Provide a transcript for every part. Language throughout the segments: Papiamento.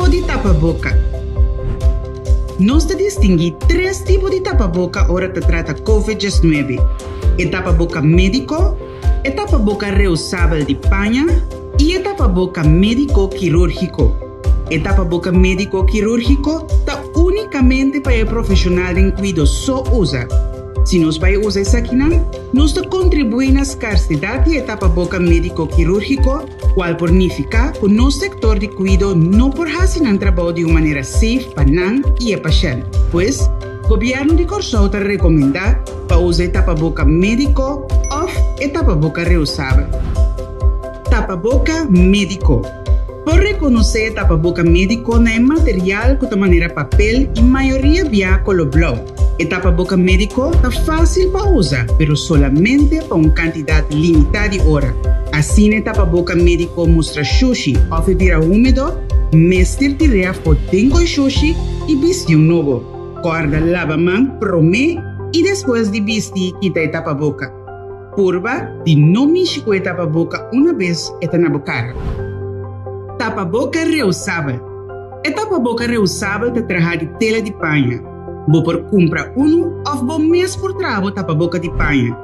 Tipo di tapaboka. Nos ta distinguí tres tipo di tapaboka ora ta trata Covid 19, e tapaboka médiko, e tapaboka reusabel di paña i e tapaboka médiko kirúrgiko. E tapaboka médiko kirúrgiko ta únikamente pa e profeshonal den kuido so usa. Si nos bai usa esakinan, nos ta kontribuí na skarsedat di e tapaboka médiko kirúrgiko, kual por nifiká ku nos sektor di kuido no por hasi nan trabou di un manera safe pa nan i e pashènt. Pues, Gobièrnu di Kòrsou ta rekomendá pa usa e tapaboka médiko òf e tapaboka reusabel. Tapaboka médiko. Por rekonosé e tapaboka médiko na e material ku ta manera papel i mayoria bia koló blou. E tapaboka médiko ta fásil pa usa, pero solamente pa un kantidat limitá di ora. Asina e tapaboka médiko mustra shushi òf e bira húmedo, mester tir'é afó den koi shushi i bisti un nobo. Kòrda laba man promé i despues di bisti kita e tapaboka. Purba di no mishi ku e tapaboka una bes e ta na bo kara. Tapaboka reusabel. E tapaboka reusabel ta traha di tela di paña. Bo por kumpra unu òf bo mes por traha bo tapaboka di paña.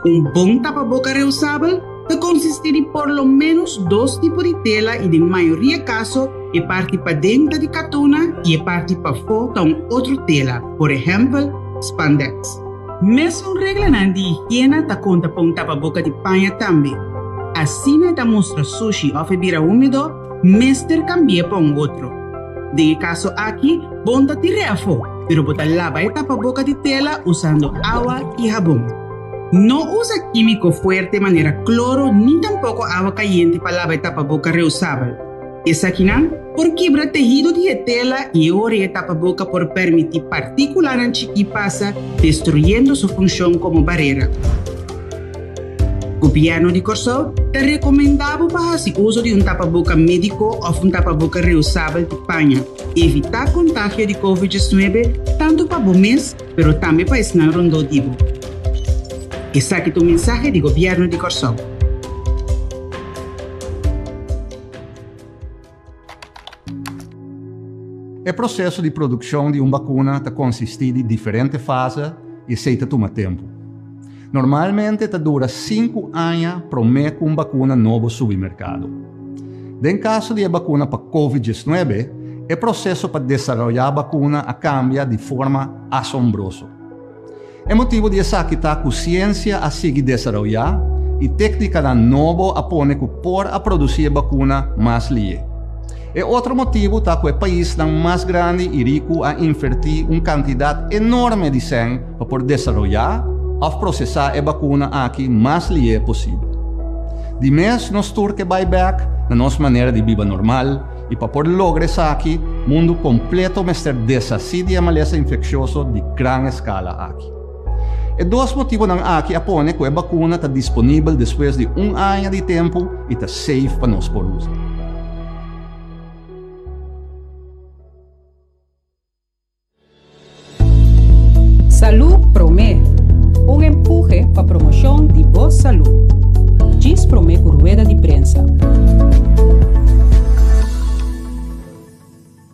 Un bon tapaboka reusabel ta konsistí di por lo ménos dos tipo di tela i den mayoria kaso e parti paden ta di katuna i e parti pafó ta un otro tela, por ehèmpel, spandex. Mesun reglanan di higiena ta konta pa un tapaboka di paña tambe. Asina e ta mustra sushi òf e bira húmedo, mester kambi'é pa un otro. Den e kaso aki, bo no ta tir'é afó, pero bo ta laba e tapaboka di tela usando awa i habon. No usa kímiko fuerte manera kloro ni tampoko awa kayente pa laba e tapaboka reusabel. Esakinan por kibra tehido di e tela i e ora e tapaboka por permití partíkulanan chikí pasa, destruyendo su funshon komo barera. Gobièrnu di Kòrsou ta rekomendá bo pa hasi uso di un tapaboka médiko òf un tapaboka reusabel di paña. Evitá kontagio di Covid 19 tantu pa bo mes pero tambe pa esnan rondó di bo. Esaki ta un mensahe di Gobièrnu di Kòrsou. E proseso di produkshon di un bakuna ta konsistí di diferente fase i esei ta tuma tempu. Normalmente ta dura sinku aña promé ku un bakuna nobo subi merkado. Den kaso di e bakuna pa Covid 19, e proseso pa desaroyá bakuna a kambia di forma asombroso. E motibu di esaki ta ku siensia a sigui desaroyá i téknikanan nobo a pone ku por a produsí e bakuna mas lié. E otro motibu ta ku e paisnan mas grandi i riku a invertí un kantidat enorme di sèn pa por desaroyá òf prosesá e bakuna aki mas lié posibel. Di mes nos tur ke bai bèk na nos manera di biba normal, I pa por logra esaki, mundu kompleto mester deshasí di e malesa infekshioso di gran eskala aki. E dos motibonan aki a pone ku e bakuna ta disponibel despues di un aña di tempu i ta safe pa nos por usa. Salú Promé, un empuhe pa promoshon di bo salú. Djis promé ku rueda di prensa.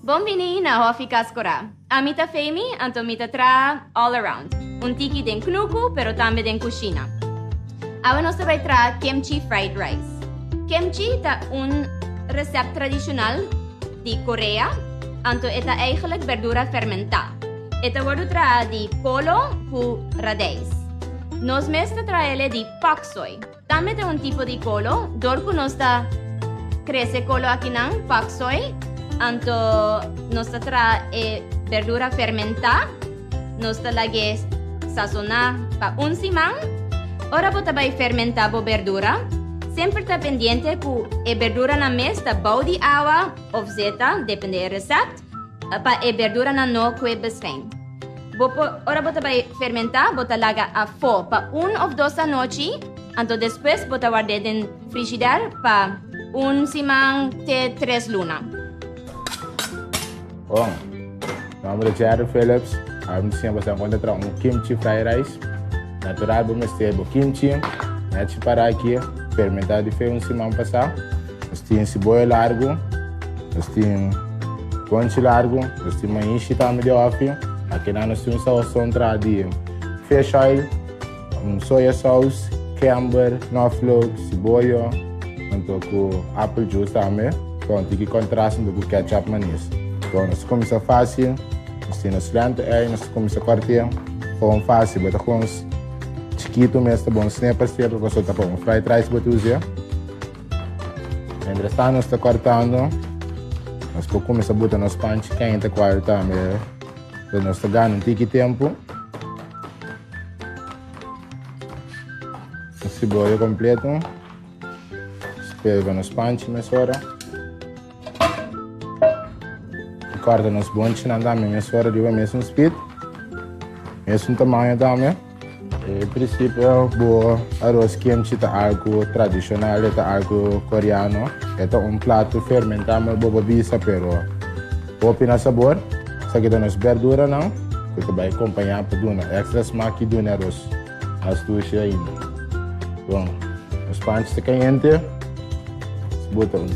Bon bini na Hofi Cas Corá. Ami ta Femi, anto mi ta traha all around. Un tiki den knuku, pero tambe den kushina. Awe nos ta bai traha kimchi fried rice. Kimchi ta un resèpt tradishonal di Korea, anto e ta eigenlijk berdura fermentá. E ta wordu traha di kolo ku radijs. Nos mes ta traha ele di paksoi. Tambe ta un tipo di kolo, dor ku nos ta krese kolo akinan, paksoi, anto nos ta traha e berdura fermentá, nos ta lag'é sasoná pa un siman. Ora bo ta bai fermentá bo berdura, semper ta pendiente ku e berduranan mes ta bou di awa òf zeta, depende e resèpt, pa e berduranan no kue besfijn. Bo por, ora bo ta bai fermentá, bo ta laga afó pa un òf dos anochi, anto despues bo ta ward'é den frishider pa un siman te tres luna. Bon, nomber ta Jerry Phillips. Awe mi ta siña boso kon ta traha un kimchi fried rice. Natural bo mester bo kimchi, nechi para aki, fermentá di fe un siman pasá. Nos tin siboyo largu, nos tin. Bonchi largu, nos tin maishi tambe di hòfi. Akinan nos tin un saoson traha di fish oil, un soya sauce, kember, knoflook, siboyo, anto ku apple juice tambe. Pa un tiki kontrast anto ku ketchup manis. Bon, nos ta kuminsá fásil. Nos tin nos lènte ei, nos ta kuminsá kòrt'é. Gewoon fásil, bo ta gewoon chikitu mes ta bon sneper sneper pasobra ta pa un fried rice bo ta us'é. Mientras tanto nos ta cortando, nos por cuminsa buta nos panchi kente cual tambe so nos ta gana un tiki tempo. Nos cebolla completo, nos pega nos panchi mesora. Corta nos bonchinan tambe mesora riba mesun speed, mesun tamaño tambe. En principio bo aros kimchi ta algo tradicional, e ta algo koreano. E ta un plato fermentá ma bo por bisa pero hopi na sabor. Esaki ta nos berduranan ku ta bai kompañá pa duna extra smak i duna aros mas dushi ainda. Bon, nos panchi ta kayente, nos bota un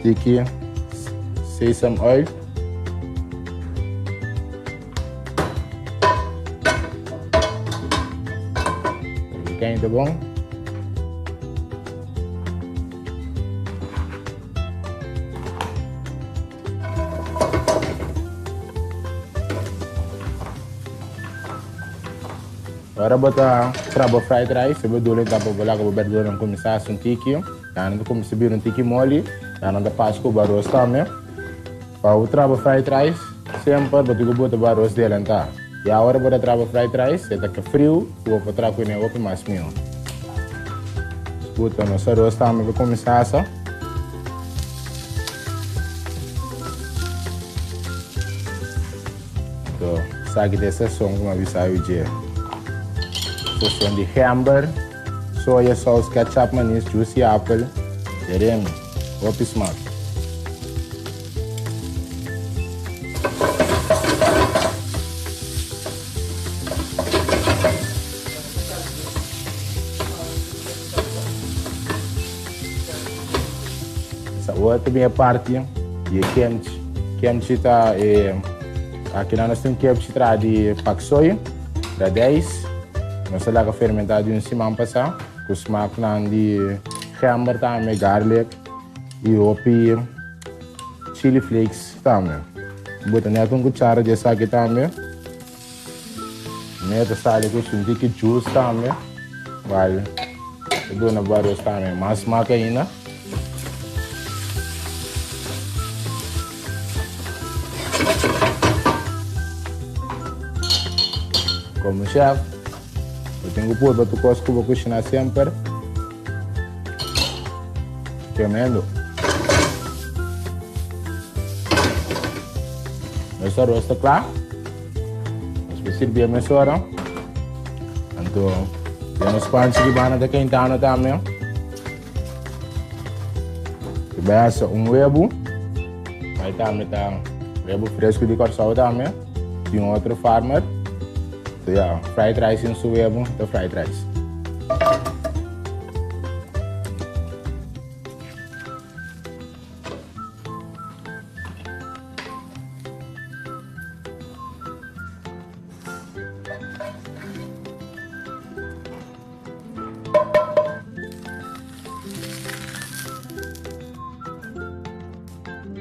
tiki sesame oil. Kente bon. Ora bo ta tra bo fried rice, e bedoeling ta pa bo laga bo berduran kuminsá hasi un tiki. Ya nan ta kuminsá bira un tiki moli, ya nan ta pas ku bo aros tambe. Pa bo traba fried rice, semper bo tin ku bota bo aros delantá. Ya ora bo ta traba fried rice, e ta ke friu ku bo por traha kuné hopi mas mihó. Bota nos aros tambe pa kuminsá asa. Anto, esaki ta e sazon ku mi a bisa yu dje. Sazon di gember, soya sauce, ketchup, manis, juicy apple, jeremi. Hopi smak. Awor ta bin e parti di e kimchi. Kimchi ta e aki nan nos tin kimchi traha di paksoi, radijs. Nos ta laga fermenta di un siman pasa ku smaknan di gember tambe, garlic. I hopi chili flakes tambe. Bo ta net un cuchara di esaki tambe. Mi ta sali cu su tiki juice tambe. Cual ta duna bo aros tambe mas smaak ainda. Como chef, bo tin cu purba tur cos cu bo cushina semper. Tremendo. Nos arroz ta kla. Nos por sirbié mesora. Anto, den nos panchi di banda ta kentando tambe. Te bai hasa un webu. Bai tambe ta webu fresco di Kòrsou tambe. Di un otro farmer. So ya, fried rice sin su webu ta fried rice.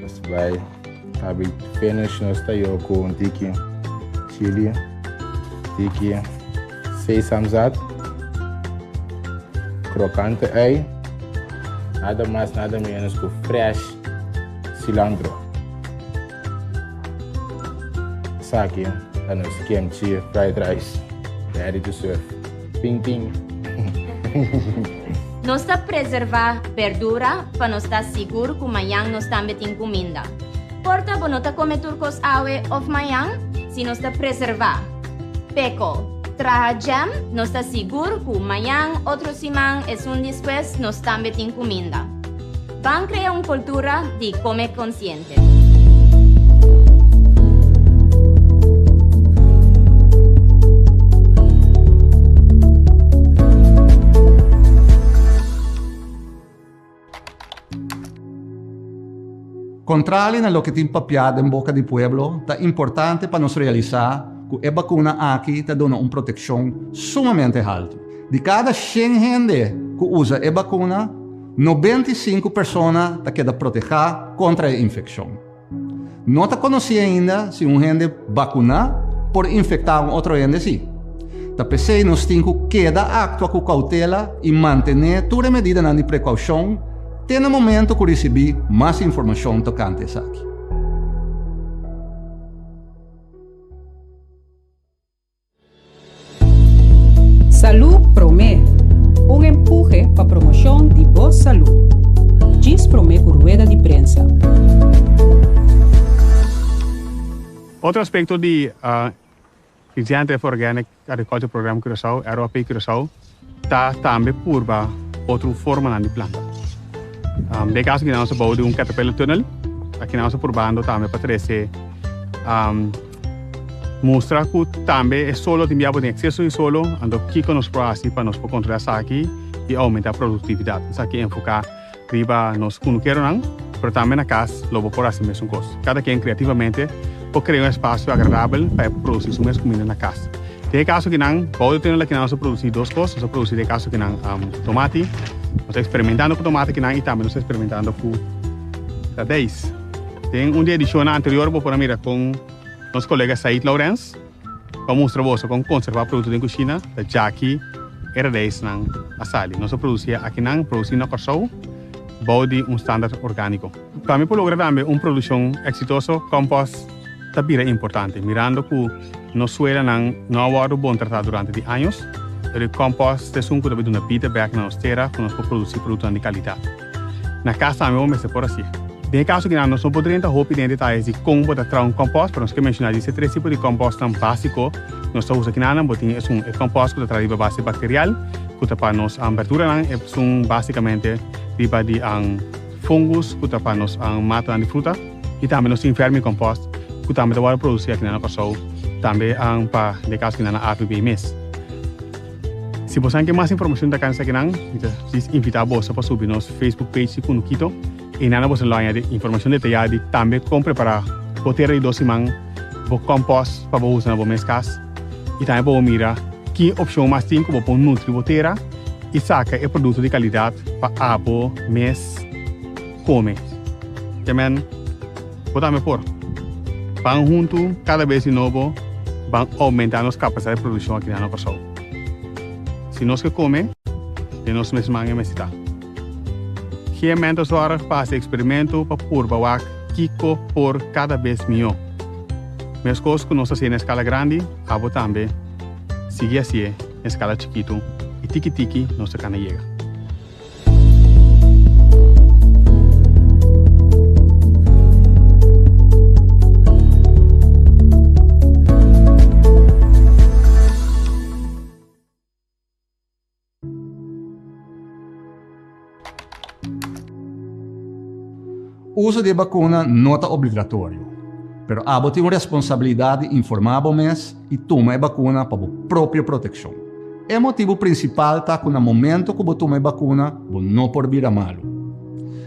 Nos bai habi finish nos tayo ku un tiki chili, tiki sesamzat, krokante ei, nada mas nada menos ku fresh cilantro. Esaki ta nos kimchi fried rice ready to serve. Ping ping. Nos ta preservá berdura pa nos ta sigur ku mañan nos tambe tin kuminda. Por ta bo no ta kome tur kos awe òf mañan, si nos ta preservá. Peko, traha jam, nos ta sigur ku mañan, otro siman, esun despues nos tambe tin kuminda. Ban krea un kultura di kome konsiente. Kontrali na loke tin papiá den boka di pueblo, ta importante pa nos realisá ku e bakuna aki ta duna un protekshon sumamente haltu. Di kada shen hende ku usa e bakuna, 95 persona ta keda protehá kontra e infekshon. No ta konosí ainda si un hende bakuná por infektá un otro hende sí. Ta p'esei nos tin ku keda aktua ku koutela i mantené tur e medidanan di prekoushon te na momento ku risibí mas informashon tokante esaki. Salú Promé, un empuhe pa promoshon di bo salú. Djis promé ku rueda di prensa. Otro aspekto di Regenerative Organic Agriculture Program Curaçao, ROP Curaçao, ta tambe purba otro formanan di planta. Den e kaso aki nos a bou di un caterpillar tunnel, aki nos a purbando tambe pa trese Mustra ku tambe e solo tin bia bo tin ekseso di solo, anto kiko nos por hasi pa nos por kontrolá esaki i oumentá produktividat. Esaki enfoká riba nos kunukeronan, pero tambe na kas lo bo por hasi mesun kos. Kada ken kreativamente por krea un espasio agradabel pa e por produsí su mes kuminda na kas. Den e kaso kinan, bou di tene lakinan nos a produsí dos kos, nos a produsí den e kaso kinan tomati, nos ta eksperimentando ku tomati kinan i tambe nos ta eksperimentando ku radijs. Den un di edishonnan anterior bo por a mira kon nos kolega Said Laurens pa mustra boso kon konservá produkto den kushina ta djaki e radijsnan a sali. Nos a produsí akinan, produsí na Kòrsou bou di un standard orgániko. Pa mi por logra tambe un produkshon eksitoso, kòmpòst ta bira importante. Mirando ku nos suelanan no a wòrdu bon tratá durante di años, pero e kòmpòst ta esun ku ta bai duna bida bèk na nos tera ku nos por produsí produktonan di kalidat. Na kas tambe bo mester por hasié. Den e kaso kinan nos no por drenta hopi den e detayes di kon bo ta traha un kòmpòst, pero nos ke menshoná di e tres tipo di kòmpòstnan básiko nos ta usa kinanan. Bo tin esun e kòmpòst ku ta traha riba base bakterial ku ta pa nos berduranan, esun básikamente riba di fungus ku ta pa nos matanan di fruta i tambe nos tin vermicompost ku tambe ta wòrdu produsí akinan na Kòrsou tambe pa den e kaso kinan na AVB mes. Si bosan ke mas informashon ta kansa kinan, mi ta djis invitá boso pa subi nos Facebook page di Kunukito. Einan boso lo haña di informashon detayá di tambe kon prepará bo tera di dos siman, bo kòmpòst pa bo usa na bo mes kas i tambe pa bo mira ki opshon mas tin ku bo por nutri bo tera i saka e produkto di kalidat pa abo mes kome. Kemen bo tambe por. Ban huntu kada bes di nobo ban oumentá nos kapasidat di produkshon aki na Kòrsou. Si nos ke kome, den nos mes man e mester ta. Geen ta zòrg pa hasi eksperimentu pa purba wak kiko por kada bes mihó. Meskos ku nos ta hasié na eskala grandi, abo tambe sigui hasié na eskala chikitu i tiki tiki nos ta kana yega. Uso di e bakuna no ta obligatorio, pero abo tin un responsabilidat di informá bo mes i tuma e bakuna pa bo propio protekshon. E motibu prinsipal ta ku na momento ku bo tuma e bakuna bo no por bira malu.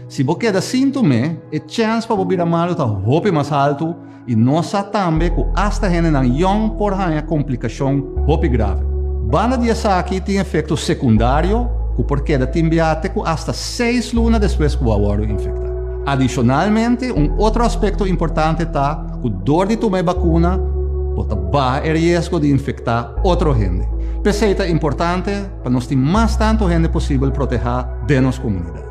Si bo keda sin tum'é, e chèns pa bo bira malu ta hopi mas haltu i nos sa tambe ku asta hendenan yòn por haña komplikashon hopi grave. Banda di esaki tin efekto sekundario ku por keda tin bia te ku asta seis luna despues ku bo a wòrdu infektá. Adishonalmente, un otro aspekto importante ta ku dor di tuma e bakuna bo ta baha e riesgo di infektá otro hende. P'esei ta importante pa nos tin mas tantu hende posibel protehá den nos komunidat.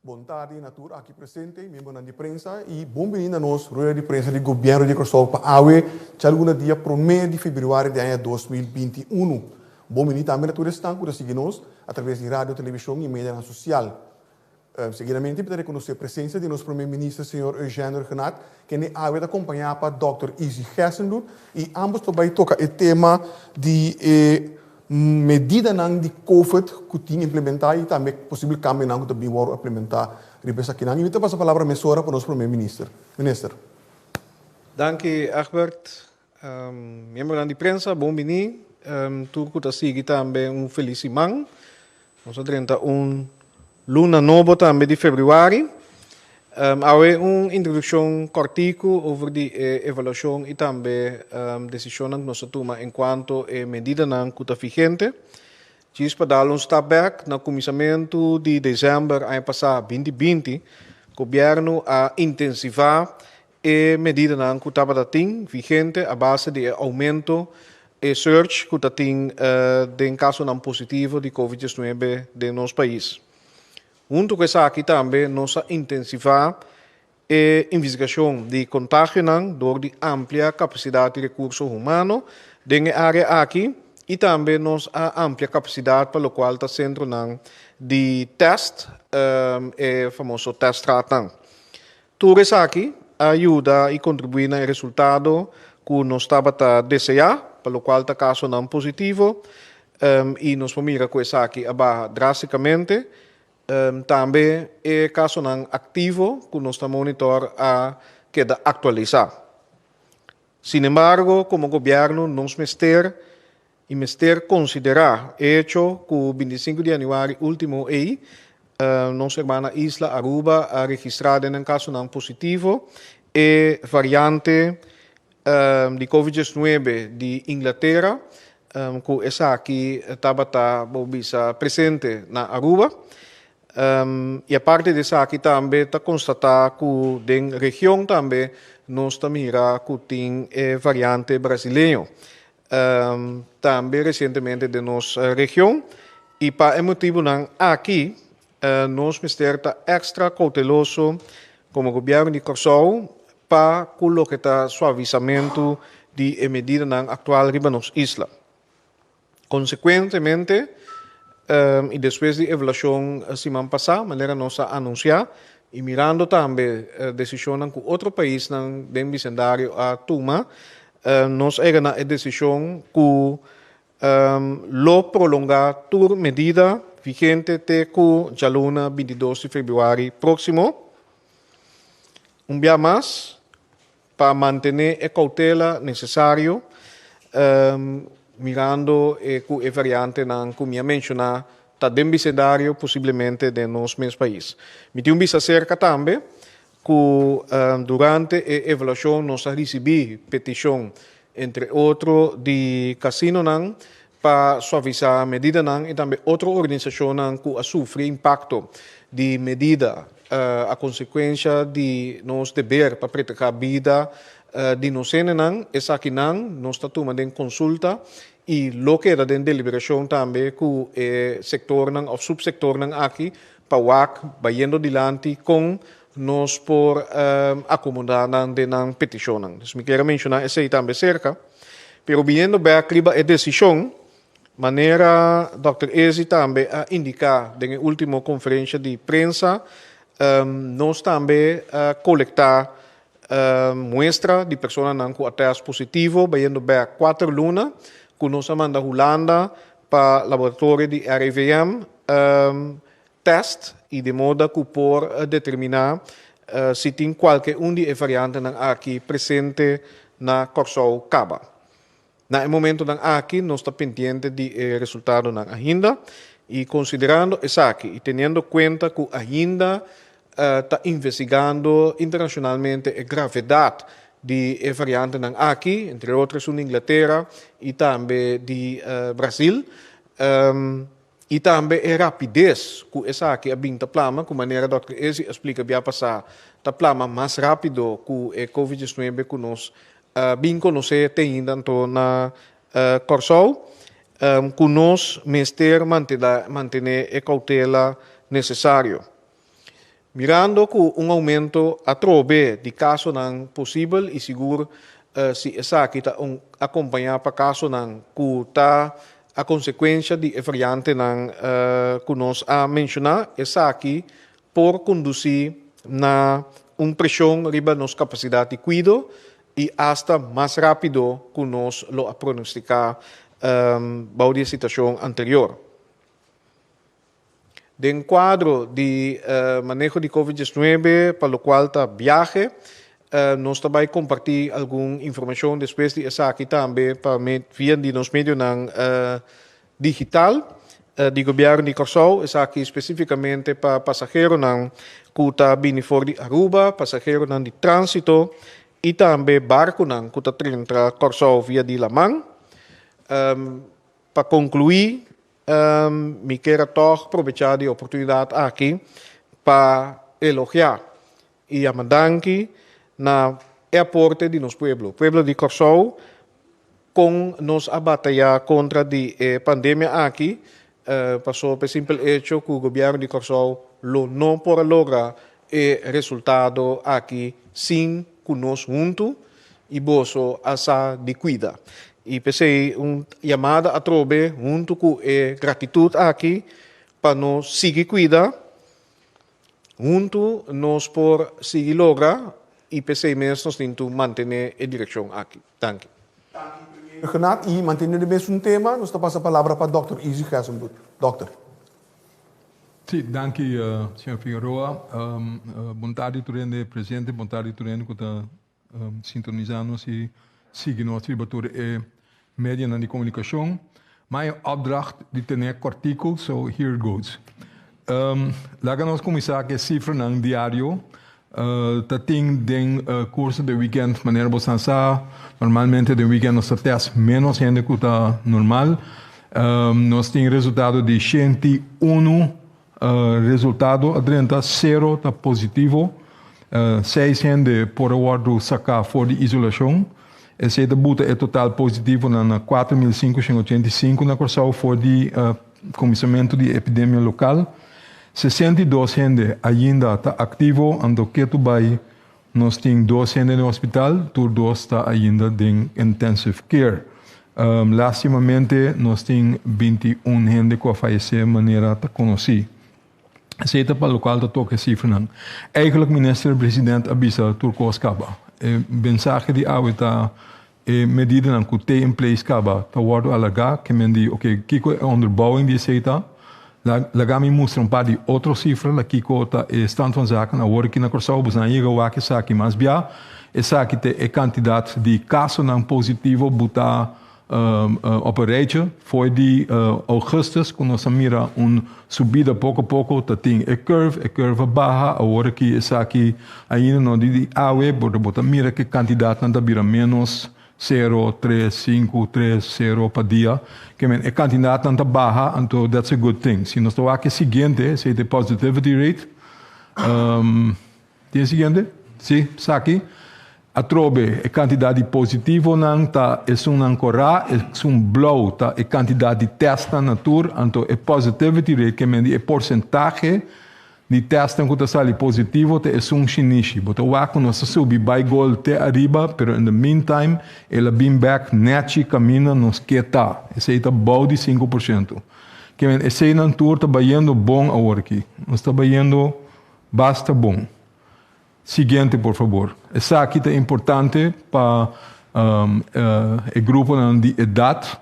Bon tardi na tur aki presente, miembronan di prensa y bon bini na nos rueda di prensa di Gobierno di Kòrsou pa awe djaluna dia prome di febrüari di aña 2021. Bon bini tambe na tur esnan ku ta sigui nos atraves di radio, televishon y medianan sosial. Seguidamente mi ta rekonosé presensia di nos Prome Minister señor Eugène Rhuggenaath, kende awe ta kompañá pa dòkter Izzy Gerstenbluth i ámbos ta bai toka e tema di e medidanan di Covid ku tin implementá i tambe posibel kambionan ku ta bin wòrdu implementá riba esakinan. I mi ta pasa palabra mesora pa nos Prome Minister. Minister. Danki Egbert. Miembronan di prensa, bon bini. Tur ku ta sigui tambe un felis siman. Nos a drenta un luna nobo tambe di februari. Awe un introdukshon kòrtiku over di e evaluashon i tambe desishonnan ku nos a tuma enkuanto e medidanan ku ta vigente. Djis pa dal un stap bèk, na kuminsamentu di desèmber aña pasá binti binti, gobièrnu a intensivá E medidanan ku tabata tin vigente a base di e oumento e surge ku ta tin den kasonan positivo di Covid 19 den nos pais. Huntu ku esaki tambe nos a intensivá e investigashon di kontagionan dor di amplia kapasidat di rekurso humano den e área aki i tambe nos a amplia kapasidat pa lokual ta sentronan di tèst, e famoso tèststraatnan. Tur esaki a yuda i kontribuí na e resultado ku nos tabata deseá, pa lokual ta kasonan positivo, i nos por mira ku esaki a baha drástikamente. Tambe e kasonan aktivo ku nos ta monitor a keda aktualisá. Sinembargo, komo gobièrnu nos mester i mester konsiderá e echo ku 25 di yanüari último ei, nos hermana isla Aruba a registrá den nan kasonan positivo e variante di Covid 19 di Inglatera, ku esaki tabata bo bisa presente na Aruba. I aparte di esaki tambe ta konstatá ku den region tambe nos ta mira ku tin e variante brasileño. Tambe resientemente den nos region i pa e motibunan aki nos mester ta èkstra kouteloso komo gobièrnu di Kòrsou pa ku loke ta suavisamentu di e medidanan aktual riba nos isla. Konsekuentemente i despues di evaluashon siman pasá manera nos a anunsiá i mirando tambe desishonnan ku otro paisnan den bisendario a tuma, Nos a yega na e desishon ku lo prolongá tur medida vigente te ku djaluna 22 di febrüari próksimo. Un bia mas, pa mantené e koutela nesesario, mirando ku e variantenan ku mi a menshoná ta den bisendario, posiblemente den nos mes pais. Mi tin un bista serka tambe ku durante e evaluashon nos a risibí petishon entre otro di kasinonan pa suavisá medidanan i tambe otro organisashonnan ku a sufri impakto di medida a konsekuensha di nos deber pa protegá bida di nos hendenan. Esakinan nos ta tuma den konsulta i lo keda den deliberashon tambe ku e sektornan òf supsektornan aki pa wak bayendo dilanti kon nos por akomodá nan den nan petishonnan. Dus mi kier a menshoná esei tambe serka. Pero biniendo bèk riba e desishon, manera dòkter Ezi tambe a indiká den e último konferensha di prensa, nos tambe a kolektá muestra di personanan ku a tèst positivo bayendo bèk kuater luna ku nos a manda Hulanda pa laboratorio di RIVM tèst i di moda ku por determiná si tin kualke un di e variantenan aki presente na Kòrsou kaba. Na e momentonan aki nos ta pendiente di e resultadonan ainda i konsiderando esaki i teniendo kuenta ku ainda ta investigando internashonalmente e gravedat di e variantenan aki, entre otro esun di Inglatera i tambe di Brasil, i tambe e rapides ku esaki a bin ta plama, ku manera dòkter Ezi a splika bia pasá ta plama mas rápido ku e Covid 19 ku nos a bin konosé te ainda anto na Kòrsou, ku nos mester mantené e koutela nesesario. Mirando ku un oumento atrobe di kasonan posibel i sigur si esaki ta akompañá pa kasonan ku ta a konsekuensha di e variantenan ku nos a menshoná, esaki por kondusí na un preshon riba nos kapasidat di kuido i asta mas rápido ku nos lo a pronostiká bou di e situashon anterior. Den kuadro di maneho di Covid 19 pa lokual ta biahe, nos ta bai kompartí algun informashon despues di esaki tambe pa via di nos medionan digital di Gobièrnu di Kòrsou, esaki spesífikamente pa pasaheronan ku ta bini for di Aruba, pasaheronan di tránsito i tambe barkunan ku ta trentra Kòrsou via di laman. Pa konkluí, mi kier a tòg probechá di e oportunidat aki pa elogiá i yama danki na e aporte di nos pueblo, pueblo di Kòrsou, kon nos a batayá kontra di e pandemia aki, pasobra pa e simpel echo ku gobièrnu di Kòrsou lo no por a logra e resultado aki sin ku nos huntu i boso a sa di kuida. I p'esei un yamada atrobe huntu ku e gratitut aki pa nos sigui kuida. Huntu nos por sigui logra y p'esey mes nos tin tu mantene e direccion aki. Danki. Danki Premier Rhuggenaath y manteniendo e mesun tema nos ta pasa palabra pa Dòkter Izzy Gerstenbluth. Dòkter. Sí, danki señor Figueroa. Bon tardi tur hende presente, bon tardi tur hende cu ta sintonisa nos y sigui nos riba tur e medianan di comunicacion. Mijn opdracht di tene cortico, so here it goes. Laga nos cuminsa cu e cifranan diario. Ta tin den curso di weekend, manera bosan sa, normalmente den weekend nos ta test menos hende cu ta normal. Nos tin resultado di 101 Resultado a drenta sero ta positivo. Seis hende por a wòrdu saká for di isolashon. Esei ta buta e total positivonan na 4.585 na Kòrsou for di kuminsamentu di e epidemia lokal. 62 hende ainda ta aktivo, anto ketu bai Nos tin dos hende den hospital, tur dos ta ainda den intensive care. Lastimamente nos tin 21 hende ku a fayesé manera ta konosí. Esei ta pa lokual ta toka e sifranan. Eigenlijk minister president a bisa tur kos kaba. E mensahe di awe ta e medidanan ku te in place kaba ta wòrdu alargá, ke men di oke kiko e onderbouwing di esei ta. Laga mi mustra un par di otro sifra la kiko ta e stand van zaken awor aki na Kòrsou. Boso nan yega wak esaki mas bia. Esaki ta e kantidat di kasonan positivo butá op een rijtje. Fo'i di ougùstus ku nos a mira un subida poko poko ta tin e curve, e curve a baha. Awor aki esaki ainda no di di awe, pero bo ta mira ku e kantidatnan ta bira ménos. Sero, tres, sinku, tres, sero pa dia. Ke men e kantidatnan ta baha, anto that's a good thing. Si nos ta wak e siguiente, esei ta e positivity rate. Um, tin e siguiente? Si, esaki. Atrobe, e kantidat di positivonan ta esunnan korá, esun blou ta e kantidat di tèstnan na tur, anto e positivity rate ke men di e porsentahe Di testnan ku ta sali positivo ta esun shinishi. Bo ta wak ku nos a subi bai gol te ariba, pero in the meantime el a bin bek nechi kaminda nos ke ta. Esei ta bou di 5%. Ke men eseinan tur ta bayendo bon aworaki. Nos ta bayendo basta bon. Siguiente por fabor. Esaki ta importante pa e gruponan di edat.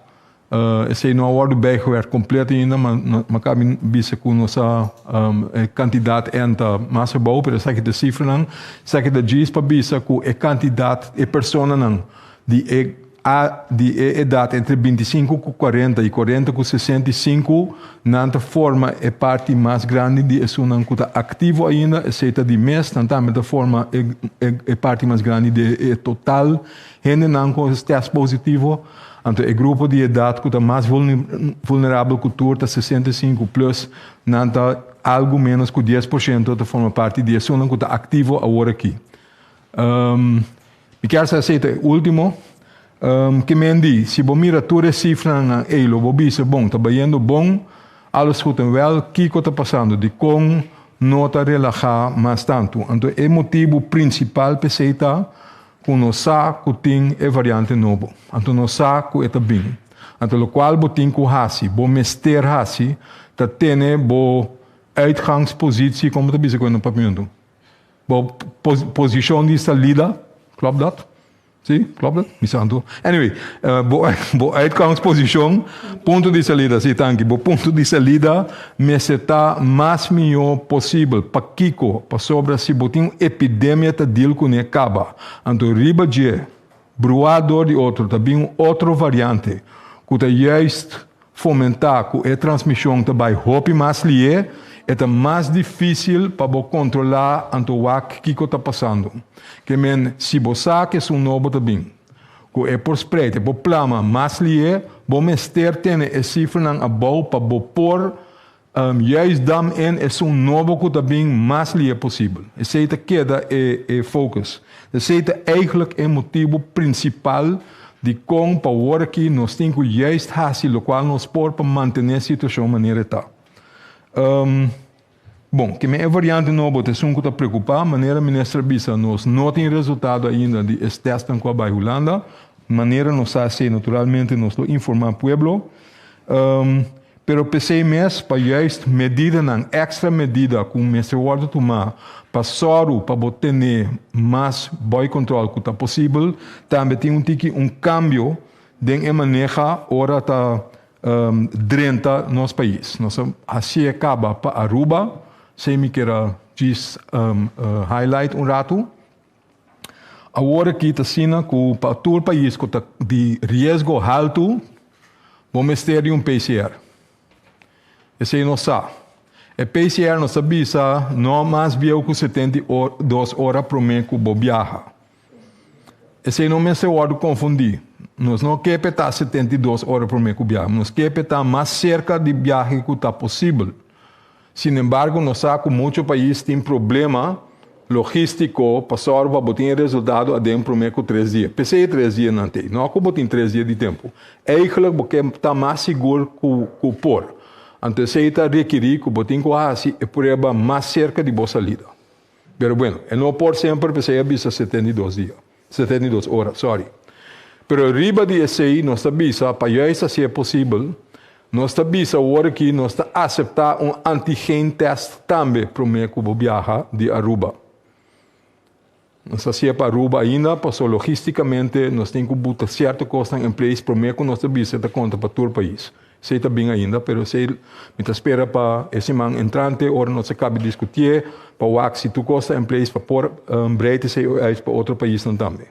Esei no a wòrdu bijgewerkt kompleto ainda, ma ma kabi bisa ku nos a e kantidat enta mas abou, pero esaki ta e sifranan. Esaki ta djis pa bisa ku e kantidat e personanan di e A di e edat entre 25 ku 40 i 40 ku 65, nan ta forma e parti mas grandi di esunnan ku ta aktivo ainda, esei ta di mes, nan tambe ta forma e e parti mas grandi di e total hendenan ku tèst positivo. Anto e grupo di edat ku ta mas vulnerabel ku tur ta 65 plus, nan ta algu ménos ku 10% ta forma parti di esunnan ku ta aktivo awor aki. Mi kier sa esei ta e ultimo. Ke men di, si bo mira tur e sifranan ei lo bo bisa, bon, ta bayendo bon, alles goed en wel, kiko ta pasando? Dikon no ta relahá mas tantu? Anto e motibu prinsipal p'esei ta ku nos sa ku tin e variante nobo. Anto nos sa ku e ta bin. Anto lokual bo tin ku hasi, bo mester hasi, ta tene bo. Uitgangspositie, kon bo ta bisa ku e na papiamentu? Bo posishon di salida, klopt dat? Si, klopt dat? Mi santu. Anyway, bo bo uitgangsposishon, punto di salida, si, tanki. Bo punto di salida mester ta mas mihó posibel. Pakiko? Pasobra si bo tin un epidemia ta deal kuné kaba. Anto riba dje, bruá dor di otro, ta bin un otro variante ku ta juist fomentá ku e transmishon ta bai hopi mas lié, e ta mas difísil pa bo kontrolá anto wak kiko ta pasando. Ke men, si bo sa ku esun nobo ta bin, ku e por spreid, e por plama mas lié, bo mester tene e sifranan abou pa bo por juist dam in esun nobo ku ta bin mas lié posibel. Esei ta keda e e focus. Esei ta eigenlijk e motibu prinsipal dikon pa wor aki nos tin ku juist hasi lokual nos por pa mantené situashon manera e ta. Bon, keme e variante nobo ta esun ku ta preokupá. Manera minister a bisa nos no tin resultado ainda di es tèstnan ku a bai Hulanda. Manera nos sa esei naturalmente nos lo informá pueblo. Pero p'esei mes pa juist medidanan, extra medida ku mester wòrdu tumá pa sòru pa bo tene mas bòi kòntròl ku ta posibel, tambe tin un tiki un kambio den e maneha ora ta drenta nos pais. Nos a hasié kaba pa Aruba, esei mi kier a djis highlight un ratu. Awor aki ta asina ku pa tur pais ku ta di riesgo haltu bo mester di un PCR. Esei nos sa. E PCR nos ta bisa no mas bieu ku 72 ora promé ku bo biaha. Esei no mester wòrdu konfundí. Nos no ke pa e ta 72 ora promé ku biaha. Nos ke pa e ta mas serka di biahe ku ta posibel. Sinembargo, nos sa ku muchu pais tin problema logístiko pa sòru pa bo tin e resultado aden promé ku tres dia. P'esei e tres dianan t'ei. No ku bo tin tres dia di tempu. Eigentlik bo ke ta mas sigur ku ku por. Anto esei ta rekirí ku bo tin ku hasi e prueba mas serka di bo salida. Pero bueno, e no por semper, p'esei a bisa 72 dia. 72 ora, sorry. Pero riba di esei nos ta bisa, pa juist hasi e posibel, nos ta bisa awor aki nos ta aseptá un antigen test tambe promé ku bo biaha di Aruba. Nos ta hasié pa Aruba ainda, paso logísticamente nos tin ku buta sierto kosnan en place promé ku nos ta bisa ta konta pa tur pais. Esei ta bin ainda, pero esei mi ta spera pa e siman entrante ora nos a kabi diskutié pa wak si tur kos ta in place pa por breid esei uit pa otro paisnan tambe.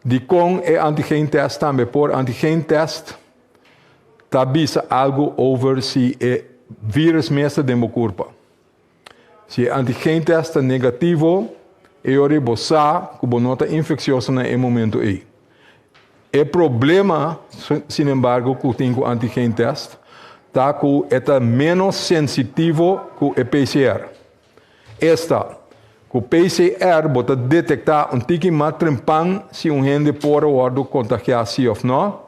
Dikon e antigen test tambe por? Antigen test ta bisa algu over si e virus mes ta den bo kurpa. Si e antigen test ta negativo, e ora ei bo sa ku bo no ta infeksioso na e momento ei. E problema, sinembargo, ku tin ku antigen test ta ku e ta ménos sensitivo ku e PCR. Esta, ku PCR bo ta detektá un tiki mas trempan si un hende por a wòrdu kontagiá sí òf nò,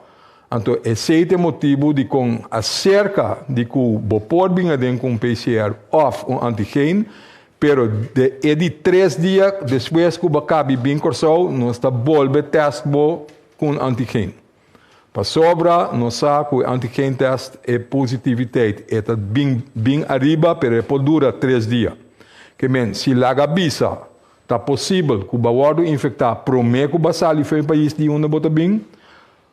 Anto esei ta e motibu dikon aserka di ku bo por bin aden ku un PCR òf un antigen, pero de e di tres dia despues ku bo a kabi bin Kòrsou nos ta bolbe tèst bo ku un antigen. Pasobra nos sa ku e antigen tèst e positiviteit e ta bin bin ariba pero e por dura tres dia. Ke men si laga bisa ta posibel ku bo a wòrdu infektá promé ku bo a sali for e pais di unda bo ta bin,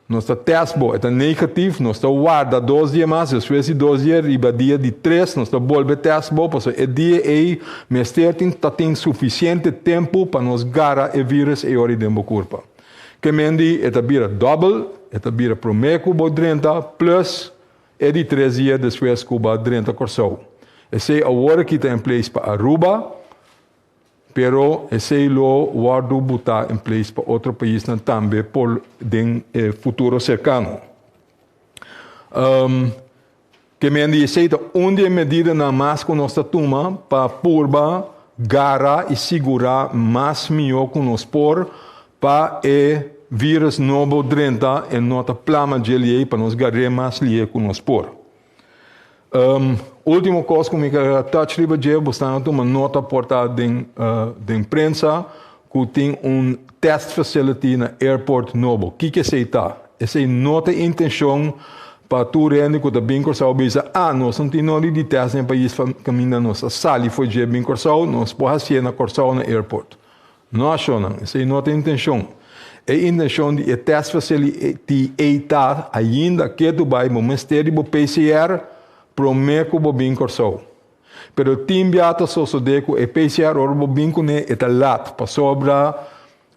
Nos ta test bo, e ta negatief, nos ta warda dos dia mas, despues di dos dia riba dia di tres nos ta bolbe test bo, pasobra e dia ei mester tin ta tin suficiente tempu pa nos gara e virus ei ora den bo kurpa. Ke men di e ta bira dobbel, e ta bira prome ku bo drenta plus e di tres dia despues ku bo a drenta Kòrsou. Esei awor aki ta in place pa Aruba. Pero esei lo wòrdu butá in place pa otro paisnan tambe por den e futuro serkano. Ke men di esei ta un di e medidanan mas ku nos ta tuma pa purba gara i sigurá mas mihó ku nos por pa e vírus nobo drenta e no ta plama dje liei pa nos gar'é mas lié ku nos por. Ultimo kos ku mi ke touch riba dje, bo stan a tuma nota por ta den den prensa ku tin un test facility na airport nobo. Kiko esei ta? Esei no ta e intenshon pa tur hende ku ta bin Kòrsou bisa, ah, nos no tin nodi di tèst den pais kaminda nos a sali for dje bin Kòrsou, nos por hasié na Kòrsou na airport. No ashonnan, esei no ta intenshon. E intenshon di e test facility ei ta ainda ketu bai bo mester di bo PCR promé ku bo bin Kòrsou. Pero tin bia ta sosodé ku e PCR ora bo bin kuné e ta lat pasobra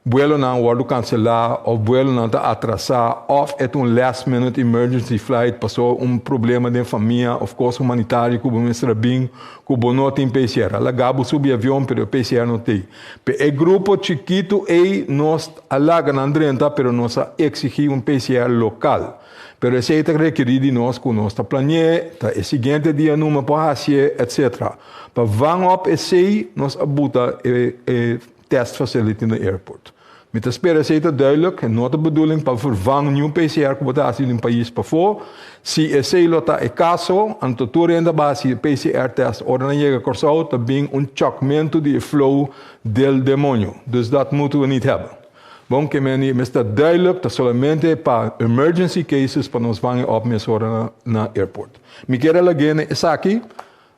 Buelonan wòrdu kanselá òf buelonan ta atrasá òf e ta un last minute emergency flight pasó un problema den famia òf kos humanitario ku bo mester a bin ku bo no tin PCR. A laga bo subi avion pero e PCR no t'ei. Pe e grupo chikitu ei nos a laga nan drenta pero nos a eksigí un PCR lokal. Pero esei ta rekerí di nos ku nos ta plani'é, ta e siguiente dia numa por hasié etc. Pa van op esei nos a buta e e. Test facility na airport. Mi ta spera esei ta duidelijk, e no ta bedoeling pa vervang niun PCR ku bo ta hasi di un pais pafó. Si esei lo ta e kaso, anto tur hende a bai hasi e PCR test ora nan yega Kòrsou, ta bin un chòkmentu di e flow del demonio. Dus dat moeten we niet hebben. Bon, ke meni mester ta duidelijk, ta solamente pa emergency cases pa nos vangen op mesora na airport. Mi kier a lag'é na esaki.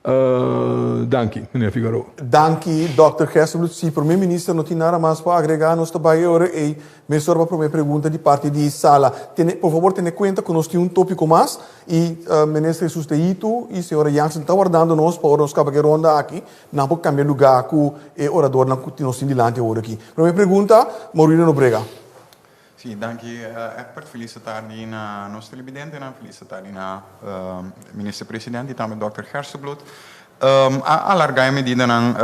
Danki, meneer Figaroa. Danki, dòkter Gersebloed. Si Prome Minister no tin nada mas pa agrega, nos ta bai e ora ei mesora pa prome pregunta di parti di sala. Tene, por fabor tene kuenta ku nos tin un topiko mas i Minister Jesus de Itu i señora Jansen ta wardando nos pa ora nos kaba ku e ronda aki, nan por kambia lugá ku e oradornan ku nos tin dilanti awor aki. Prome pregunta, Maurino Nobrega. Sí, danki Egbert. Felis atardi na nos televidentenan, felis atardi na Minister President y tambe Dòkter Gerstenbluth. A alarga e medidanan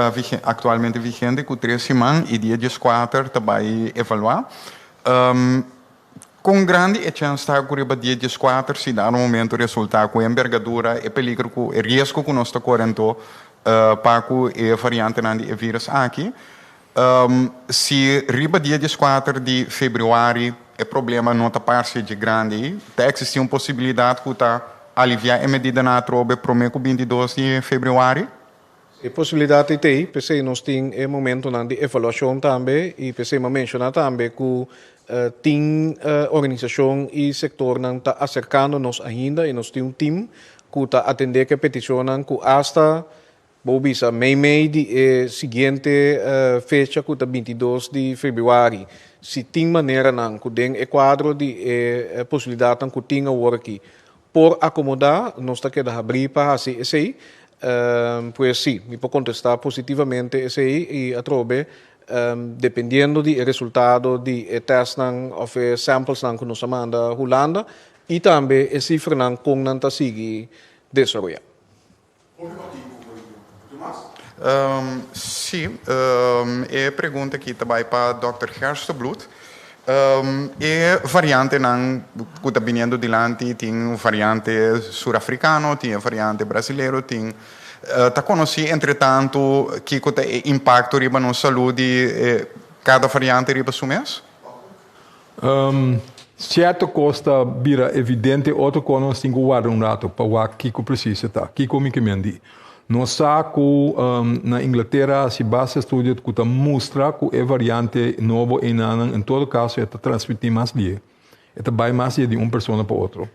actualmente vigente cu tres siman y dia dieskuater ta bay evalua. Con grandi e chens ta cu riba dia dieskuater si dado momento resulta cu e enbergadura, e peligro cu e riesgo cu nos ta core anto pa cu e variantenan di e virus aki? Si riba dia dieskuater di febrüari e problema no ta parse dje grandi, ta eksistí un posibilidat ku ta aliviá e medidanan atrobe promé ku 22 di febrüari? E posibilidat ei t'ei, p'esei nos tin e momentonan di evaluashon tambe i p'esei mi a menshoná tambe ku tin organisashon i sektornan ta aserkando nos ainda i nos tin un tim ku ta atendé ku e petishonnan ku asta Bo bisa meimei di e siguiente fecha ku ta 22 di febrüari, si tin maneranan ku den e kuadro di e posibilidatnan ku tin awor aki por akomodá, nos ta keda habrí pa hasi esei. Pues sí, mi por kontestá positivamente esei i atrobe dependiendo di e resultado di e tèstnan òf e samplesnan ku nos a manda Hulanda i tambe e sifranan kon nan ta sigui desaroyá. Sí, e pregunta aki ta bai pa dòkter Gerstenbluth. E variantenan ku ta biniendo dilanti tin variante surafrikano, tin e variante brasilero, tin ta konosí entretantu kiko ta e impakto riba nos salú di kada variante riba su mes? Sierto kos ta bira evidente, otro kos nos tin ku warda un rato pa wak kiko presis e ta. Kiko mi ke men di? Nos sa ku na Inglatera a hasi basta estudio ku ta mustra ku e variante nobo einanan en todo kaso e ta transmití mas lie. E ta bai mas lie di un persona pa otro.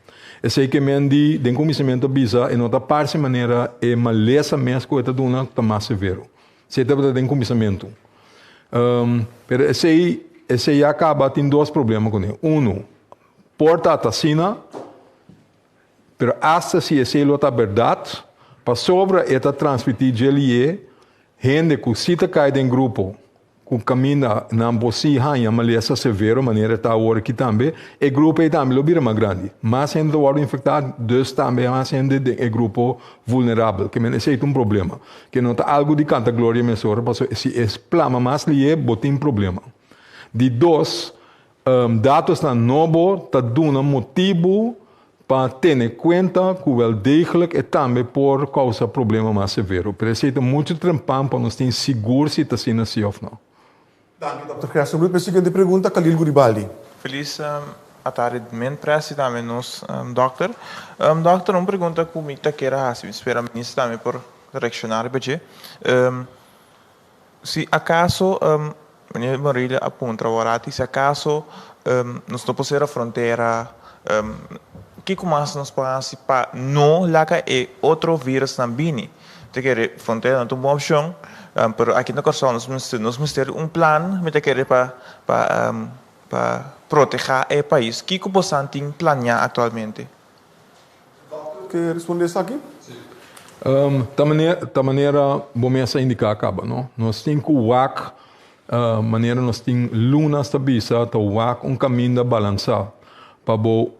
Esei ke men di den kuminsamentu a bisa e no ta parse manera e malesa mes ku e ta duna ta mas severo. Esei tabata den kuminsamentu. Pero esei, esei ya kaba tin dos problema kuné. Unu, por ta ta asina, pero asta si esei lo ta bèrdat, pasobra e ta transmití dje lié, hende ku si ta kai den grupo ku kaminda nan por si haña malesa severo manera ta awor aki tambe, e grupo ei tambe lo bira mas grandi. Mas hende ta wòrdu infektá, dus tambe mas hende den e grupo vulnerabel. Ke men esei ta un problema. Ke no ta algu di kanta gloria mesora, pasobra si e plama mas lié bo tin problema. Di dos, datosnan nobo ta duna motibu pa tene kuenta ku wel degelijk e tambe por kousa problema mas severo. Pero esei ta muchu trempan pa nos tin sigur si ta asina si òf no. Danki Dòkter Gerstenbluth. Pa e siguiente pregunta, Khalil Guribaldi. Felis atardi men presi tambe nos dòkter. Dòkter un pregunta ku mi ta kier a hasi, mi spera minister tambe por reakshoná riba dje. Si akaso, meneer Morillo a puntra aworati, si akaso nos no por sera frontera. Kiko mas nos por hasi pa no laga e otro virusnan bini? Mi ta kere frontera no ta un bon opshon, pero aki na Kòrsou nos mester nos mester un plan, mi ta kere pa pa pa protehá e pais. Kiko bosan tin planiá aktualmente? Ke responde esaki? Ta manera ta manera bo mes a indiká kaba no. Nos tin ku wak manera nos tin lunas ta bisa ta wak un kaminda balansá pa bo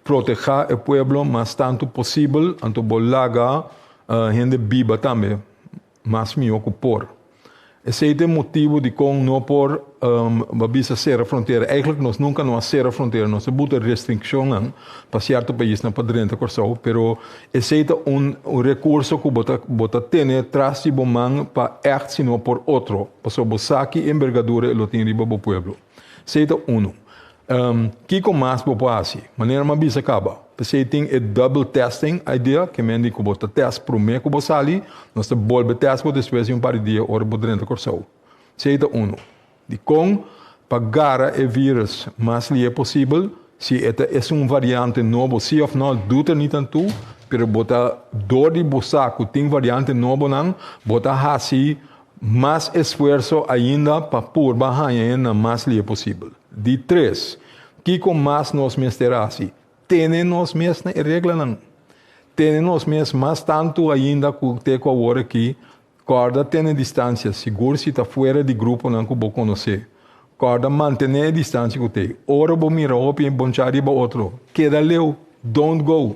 protehá e pueblo mas tantu posibel anto bo laga hende biba tambe mas mihó ku por. Esei ta e motibu dikon no por bo a bisa sera frontera. Eigentlik nos nunka no a sera frontera, nos a buta restrikshonnan pa sierto paisnan pa drenta Kòrsou, pero esei ta un rekurso ku bo ta bo ta tene tras di bo man pa ègt si no por otro, pasobra bo sa ki embergadura e lo tin riba bo pueblo. Esei ta unu. Kiko mas bo por hasi? Manera mi a bisa kaba, p'esei tin e double testing idea, ke men di ku bo ta test promé ku bo sali, nos ta bolbe test bo despues di un par di dia ora bo drenta Kòrsou. Esei ta unu. Dikon? Pa gara e virus mas lihe posibel, si e ta esun variante nobo si òf nò, doet er niet aan toe, pero bo ta dor di bo sa ku tin variante nobonan, bo ta hasi Mas esfuerso ainda pa purba haña e na mas lie posibel. Di tres, kiko mas nos mester hasi? Tene nos mes na e reglanan. Tene nos mes mas tantu ainda ku te ku awor aki. Kòrda tene distansia, sigur si ta fuera di gruponan ku bo konosé. Kòrda mantené e distansia ku t'ei. Ora bo mira hopi bonchá riba otro, keda leu, don't go.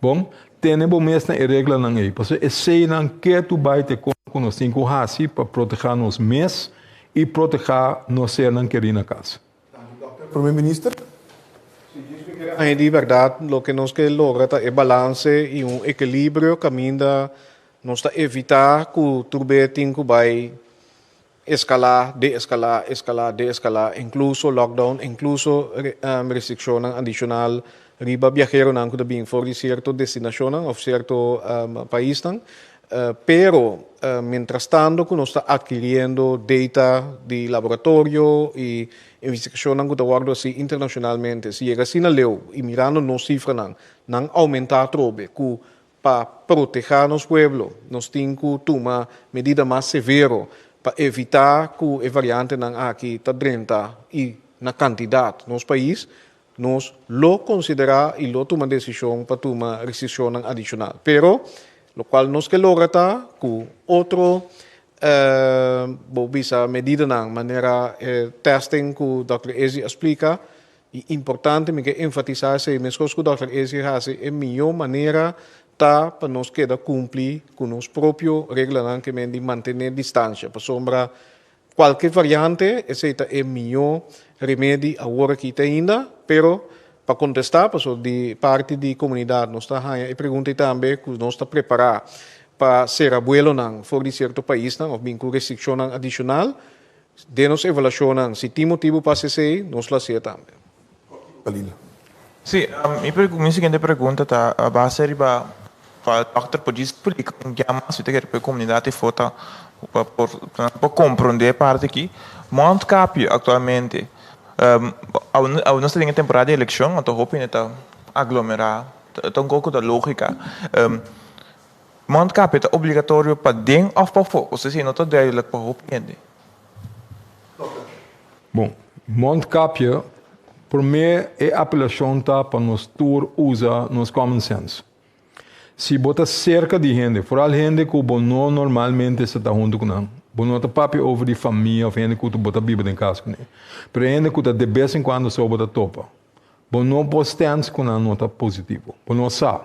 Bon, tene bo mes na e reglanan ei, pasobra eseinan ke tu bai te kon ku nos tin ku hasi pa protehá nos mes i protehá nos sernan kerí na kas. Danki, dòkter. Prome Minister. Si Dios mi kere añadí bèrdat, loke nos ke logra ta e balanse i un ekilibrio kaminda nos ta evitá ku tur be tin ku bai Eskalá, de-eskalá, eskalá, de-eskalá, inkluso lockdown, inkluso restrikshonnan adishonal riba biaheronan ku ta bin for di sierto destinashonnan òf sierto paisnan. Pero mientrastanto ku nos ta atkiriendo data di laboratorio i investigashonnan ku ta wòrdu hasi internashonalmente, si yega asina leu i mirando nos sifranan, nan oumentá atrobe ku Pa protehá nos pueblo, nos tin ku tuma medida mas severo pa evitá ku e variantenan aki ta drenta i na kantidat nos pais. Nos lo konsiderá i lo tuma desishon pa tuma restrikshonnan adishonal. Pero, lokual nos ke logra ta ku otro bo bisa medidanan manera e testing ku dòkter Ezi a splika, I importante mi ke enfatisá esei, meskos ku dòkter Ezi hasi, e mihó manera ta pa nos keda kumpli ku nos propio reglanan ke men di mantené distansha, pasobra kualke variante esei ta e mihó remedi awor aki te ainda, pero pa kontestá, pasobra di parti di komunidat nos ta haña e pregunta ei tambe ku nos ta prepará pa sera buelonan for di sierto paisnan òf bin ku restrikshonnan adishonal. Den nos evaluashonnan, si tin motibu pa hasi esei, nos lo hasié tambe. Kalil. Sí, mi mi siguiente pregunta ta a base riba pa dòkter por djis splika un dia mas mi ta kere pa e komunidat afó ta pa por pa nan por komprondé e parti aki. Mondkapje aktualmente awe nos ta den e temporada di elekshon anto hopi hende ta aglomerá ta un kos ku ta lógika. Mondkapje ta obligatorio pa den òf pafó? Osea si no ta duidelijk pa hopi hende. Bon, mondkapje, promé e apelashon ta pa nos tur usa nos common sense. Si bo ta serka di hende, foral hende ku bo no normalmente sa ta huntu ku nan, bo no ta papia over di famia òf hende ku bo ta biba den kas kuné, pero hende ku ta de bes en kuando so bo ta topa. Bo no por stens ku nan no ta positivo. Bo no sa.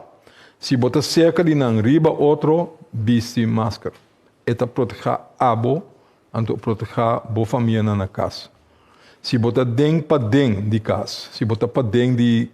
Si bo ta serka di nan riba otro, bisti masker. E ta protehá abo, anto protehá bo famianan na kas. Si bo ta den paden di kas, si bo ta paden di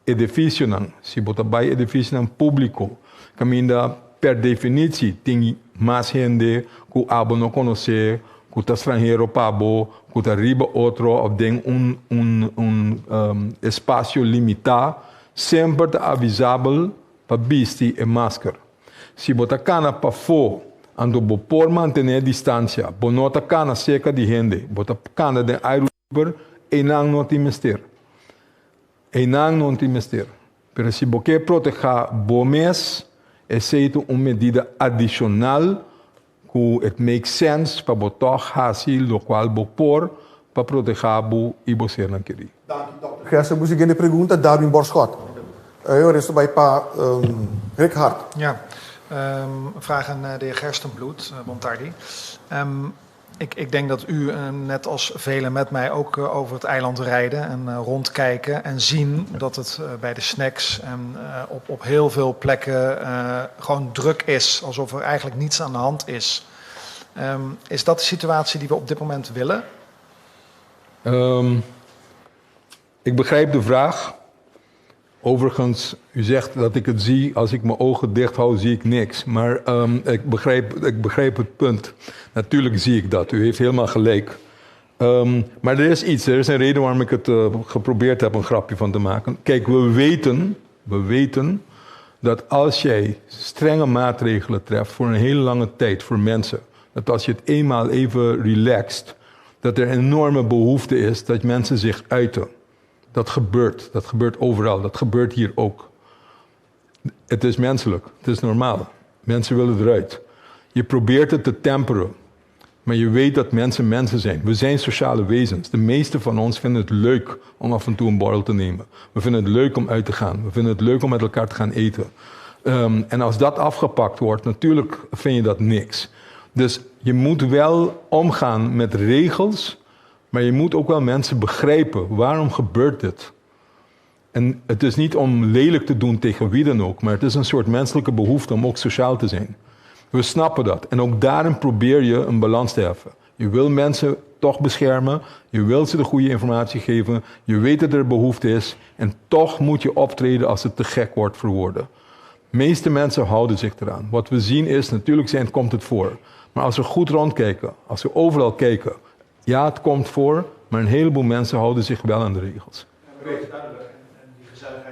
edifisionan, si bo ta bai edifisionan públiko, kaminda per definitsi tin mas hende ku abo no konosé, ku ta stranhero pa bo, ku ta riba otro òf den un un un espasio limitá, semper ta avisabel pa bisti e masker. Si bo ta kana pafó, anto bo por mantené distansia, bo no ta kana serka di hende, bo ta kana den airu liber, einan no tin mester. Einan no tin mester. Pero si bo ke protehá bo mes, esei ta un medida adishonal ku it makes sense pa bo tòg hasi lokual bo por pa protehá bo i bo sernan kerí. Danki Dòkter Gersen. Bo siguiente pregunta, Darwin Borschot. E ora esto bai pa Rick Hart. Ja, een vraag aan de heer Gerstenbluth. Bon tardi. Ik, ik denk dat u, net als velen met mij, ook over het eiland rijden en rondkijken en zien dat het bij de snacks en op, op heel veel plekken gewoon druk is, alsof er eigenlijk niets aan de hand is. Is dat de situatie die we op dit moment willen? Ik begrijp de vraag. Overigens, u zegt dat ik het zie. Als ik mijn ogen dicht hou, zie ik niks. Maar ik begrijp het punt. Natuurlijk zie ik dat. U heeft helemaal gelijk. Maar er is iets, er is een reden waarom ik het geprobeerd heb een grapje van te maken. Kijk, we weten dat als jij strenge maatregelen treft voor een hele lange tijd voor mensen, dat als je het eenmaal even relaxt, dat er een enorme behoefte is dat mensen zich uiten. Dat gebeurt, dat gebeurt overal, dat gebeurt hier ook. Het is menselijk, het is normaal. Mensen willen eruit. Je probeert het te temperen. Maar je weet dat mensen mensen zijn. We zijn sociale wezens. De meeste van ons vinden het leuk om af en toe een borrel te nemen. We vinden het leuk om uit te gaan. We vinden het leuk om met elkaar te gaan eten. En als dat afgepakt wordt, natuurlijk vind je dat niks. Dus je moet wel omgaan met regels, maar je moet ook wel mensen begrijpen. Waarom gebeurt dit? En het is niet om lelijk te doen tegen wie dan ook, maar het is een soort menselijke behoefte om ook sociaal te zijn. We snappen dat. En ook daarin probeer je een balans te heffen. Je wil mensen toch beschermen, je wil ze de goede informatie geven, je weet dat er behoefte is en toch moet je optreden als het te gek wordt voor woorden. De meeste mensen houden zich eraan. Wat we zien is, natuurlijk komt het voor. Maar als we goed rondkijken, als we overal kijken, ja, het komt voor, maar een heleboel mensen houden zich wel aan de regels.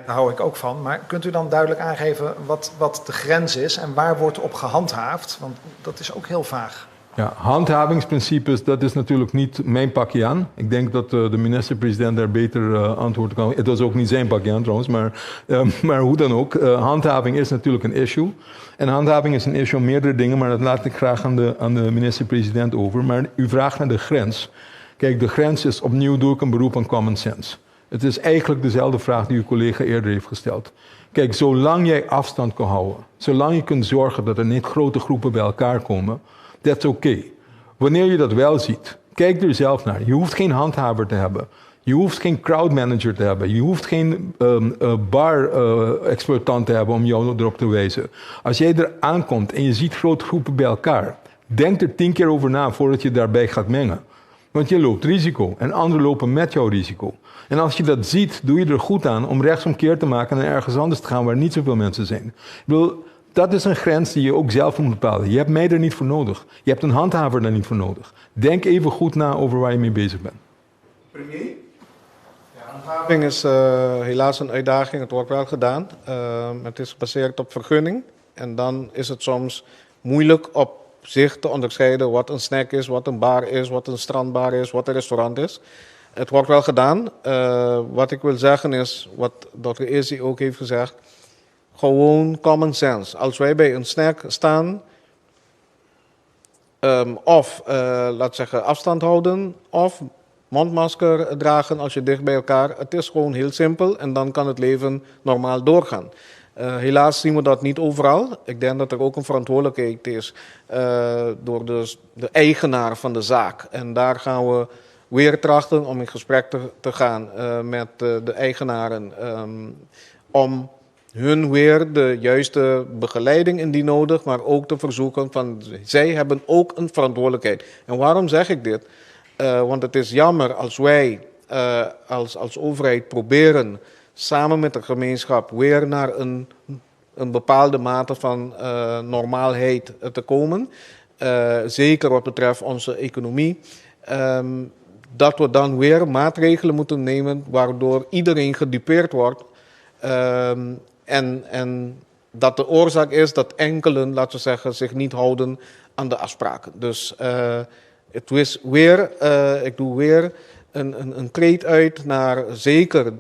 Daar hou ik ook van. Maar kunt u dan duidelijk aangeven wat de grens is en waar wordt op gehandhaafd? Want dat is ook heel vaag. Ja, handhavingsprincipes, dat is natuurlijk niet mijn pakje aan. Ik denk dat de minister-president daar beter antwoord kan. Het was ook niet zijn pakje aan trouwens, maar hoe dan ook. Handhaving is natuurlijk een issue. En handhaving is een issue om meerdere dingen, maar dat laat ik graag aan de minister-president over. Maar u vraagt naar de grens. Kijk, de grens is, opnieuw doe ik een beroep aan common sense. Het is eigenlijk dezelfde vraag die uw collega eerder heeft gesteld. Kijk, zolang jij afstand kan houden, zolang je kunt zorgen dat er niet grote groepen bij elkaar komen, that's okay. Wanneer je dat wel ziet, kijk er zelf naar. Je hoeft geen handhaver te hebben. Je hoeft geen crowdmanager te hebben. Je hoeft geen bar-exploitant te hebben om jou erop te wijzen. Als jij er aankomt en je ziet grote groepen bij elkaar, denk er 10 keer over na voordat je daarbij gaat mengen. Want je loopt risico en anderen lopen met jouw risico. En als je dat ziet, doe je er goed aan om rechtsomkeer te maken en ergens anders te gaan waar niet zoveel mensen zijn. Ik bedoel, dat is een grens die je ook zelf moet bepalen. Je hebt mij er niet voor nodig. Je hebt een handhaver daar niet voor nodig. Denk even goed na over waar je mee bezig bent. Premier? Ja, handhaving is helaas een uitdaging. Het wordt wel gedaan. Het is gebaseerd op vergunning. En dan is het soms moeilijk op zich te onderscheiden wat een snack is, wat een bar is, wat een strandbar is, wat een restaurant is. Het wordt wel gedaan. Wat ik wil zeggen is, wat Dr. Izzy ook heeft gezegd, gewoon common sense. Als wij bij een snack staan, of laat zeggen afstand houden, of mondmasker dragen als je dicht bij elkaar. Het is gewoon heel simpel en dan kan het leven normaal doorgaan. Helaas zien we dat niet overal. Ik denk dat er ook een verantwoordelijkheid is door de eigenaar van de zaak. En daar gaan we weer trachten om in gesprek te gaan met de eigenaren. Om hun weer de juiste begeleiding indien nodig, maar ook te verzoeken van zij hebben ook een verantwoordelijkheid. En waarom zeg ik dit? Want het is jammer als wij als overheid proberen samen met de gemeenschap weer naar een bepaalde mate van normaalheid te komen. Zeker wat betreft onze economie. Dat we dan weer maatregelen moeten nemen waardoor iedereen gedupeerd wordt. En dat de oorzaak is dat enkelen, laten we zeggen, zich niet houden aan de afspraken. Dus het is weer, ik doe weer een, een, een kreet uit naar zeker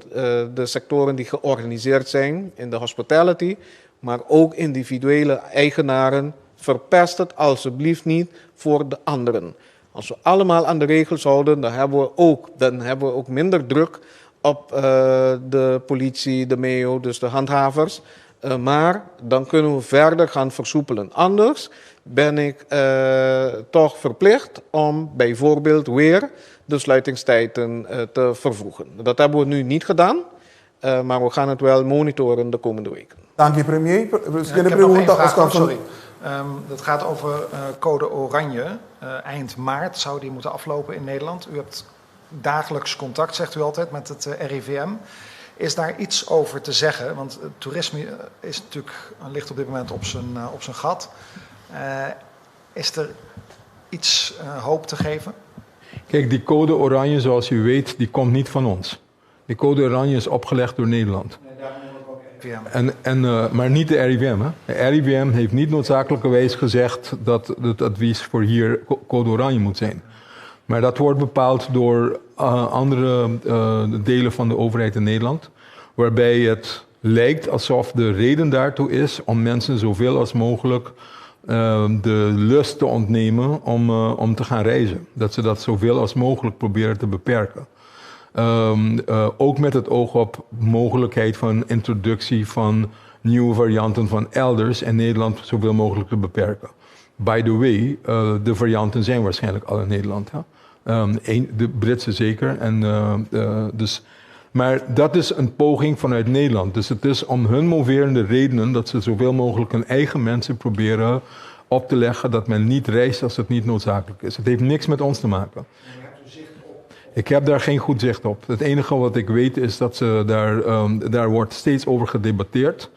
de sectoren die georganiseerd zijn in de hospitality, maar ook individuele eigenaren. Verpest het alsjeblieft niet voor de anderen. Als we allemaal aan de regels houden, dan hebben we ook, dan hebben we ook minder druk op de politie, de MEO, dus de handhavers. Maar dan kunnen we verder gaan versoepelen. Anders ben ik toch verplicht om bijvoorbeeld weer de sluitingstijden te vervroegen. Dat hebben we nu niet gedaan, maar we gaan het wel monitoren de komende weken. Dank je, premier. Ja, ik heb nog één vraag, sorry. Dat gaat over code oranje. Eind maart zou die moeten aflopen in Nederland. U hebt dagelijks contact, zegt u altijd, met het RIVM. Is daar iets over te zeggen? Want het toerisme is natuurlijk, ligt op dit moment op zijn gat. Is er iets hoop te geven? Kijk, die code oranje, zoals u weet, die komt niet van ons. Die code oranje is opgelegd door Nederland. Nee, daarom noem ik ook RIVM. En, maar niet de RIVM. Hè? De RIVM heeft niet noodzakelijkerwijs gezegd dat het advies voor hier code oranje moet zijn. Maar dat wordt bepaald door andere delen van de overheid in Nederland. Waarbij het lijkt alsof de reden daartoe is om mensen zoveel als mogelijk de lust te ontnemen om te gaan reizen. Dat ze dat zoveel als mogelijk proberen te beperken. Ook met het oog op mogelijkheid van introductie van nieuwe varianten van elders in Nederland zoveel mogelijk te beperken. By the way, de varianten zijn waarschijnlijk al in Nederland. Hè? De Britse zeker. En, dus, maar dat is een poging vanuit Nederland. Dus het is om hun moverende redenen dat ze zoveel mogelijk hun eigen mensen proberen op te leggen dat men niet reist als het niet noodzakelijk is. Het heeft niks met ons te maken. Ik heb daar geen goed zicht op. Het enige wat ik weet is dat daar wordt steeds over gedebatteerd.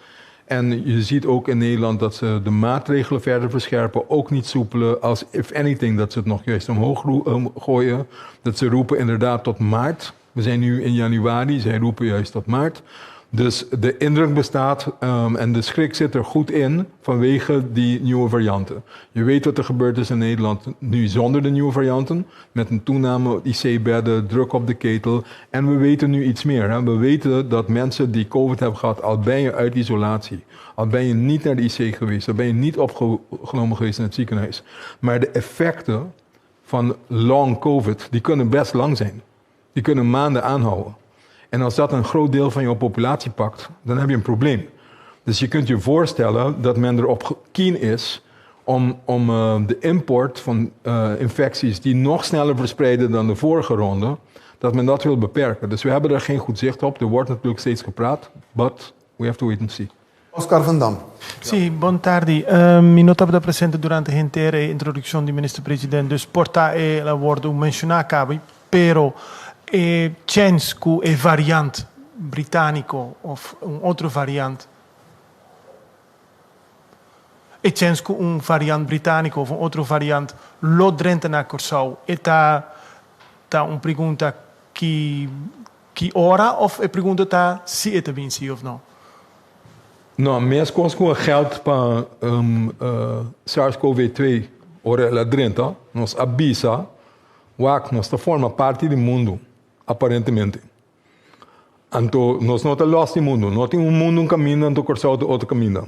En je ziet ook in Nederland dat ze de maatregelen verder verscherpen, ook niet soepelen. Als, if anything, dat ze het nog juist omhoog gooien. Dat ze roepen inderdaad tot maart. We zijn nu in januari, zij roepen juist tot maart. Dus de indruk bestaat en de schrik zit er goed in vanwege die nieuwe varianten. Je weet wat er gebeurd is in Nederland nu zonder de nieuwe varianten. Met een toename IC-bedden, druk op de ketel. En we weten nu iets meer. Hè. We weten dat mensen die COVID hebben gehad, al ben je uit isolatie, al ben je niet naar de IC geweest, al ben je niet opgenomen geweest in het ziekenhuis. Maar de effecten van long COVID, die kunnen best lang zijn. Die kunnen maanden aanhouden. En als dat een groot deel van jouw populatie pakt, dan heb je een probleem. Dus je kunt je voorstellen dat men erop keen is om de import van infecties die nog sneller verspreiden dan de vorige ronde, dat men dat wil beperken. Dus we hebben daar geen goed zicht op. Er wordt natuurlijk steeds gepraat, but we have to wait and see. Oscar van Dam. Si, bon tardi. Mi no tabata presente durante henter e introdukshon di minister-presidente, dus por ta el a wòrdu menshoná kaba, pero e chèns ku e variante britániko òf un otro variante, e chèns ku un variante britániko òf un otro variante lo drenta na Kòrsou, e ta un pregunta ki ora òf e pregunta ta si e ta bin si òf no? No, meskos ku geldt pa SARS-CoV-2, ora el a drenta, nos a bisa, wak, nos ta forma parti di mundu, aparentemente. Anto, nos no ta los di mundu, no tin un mundu un kaminda, anto Kòrsou ta otro kaminda.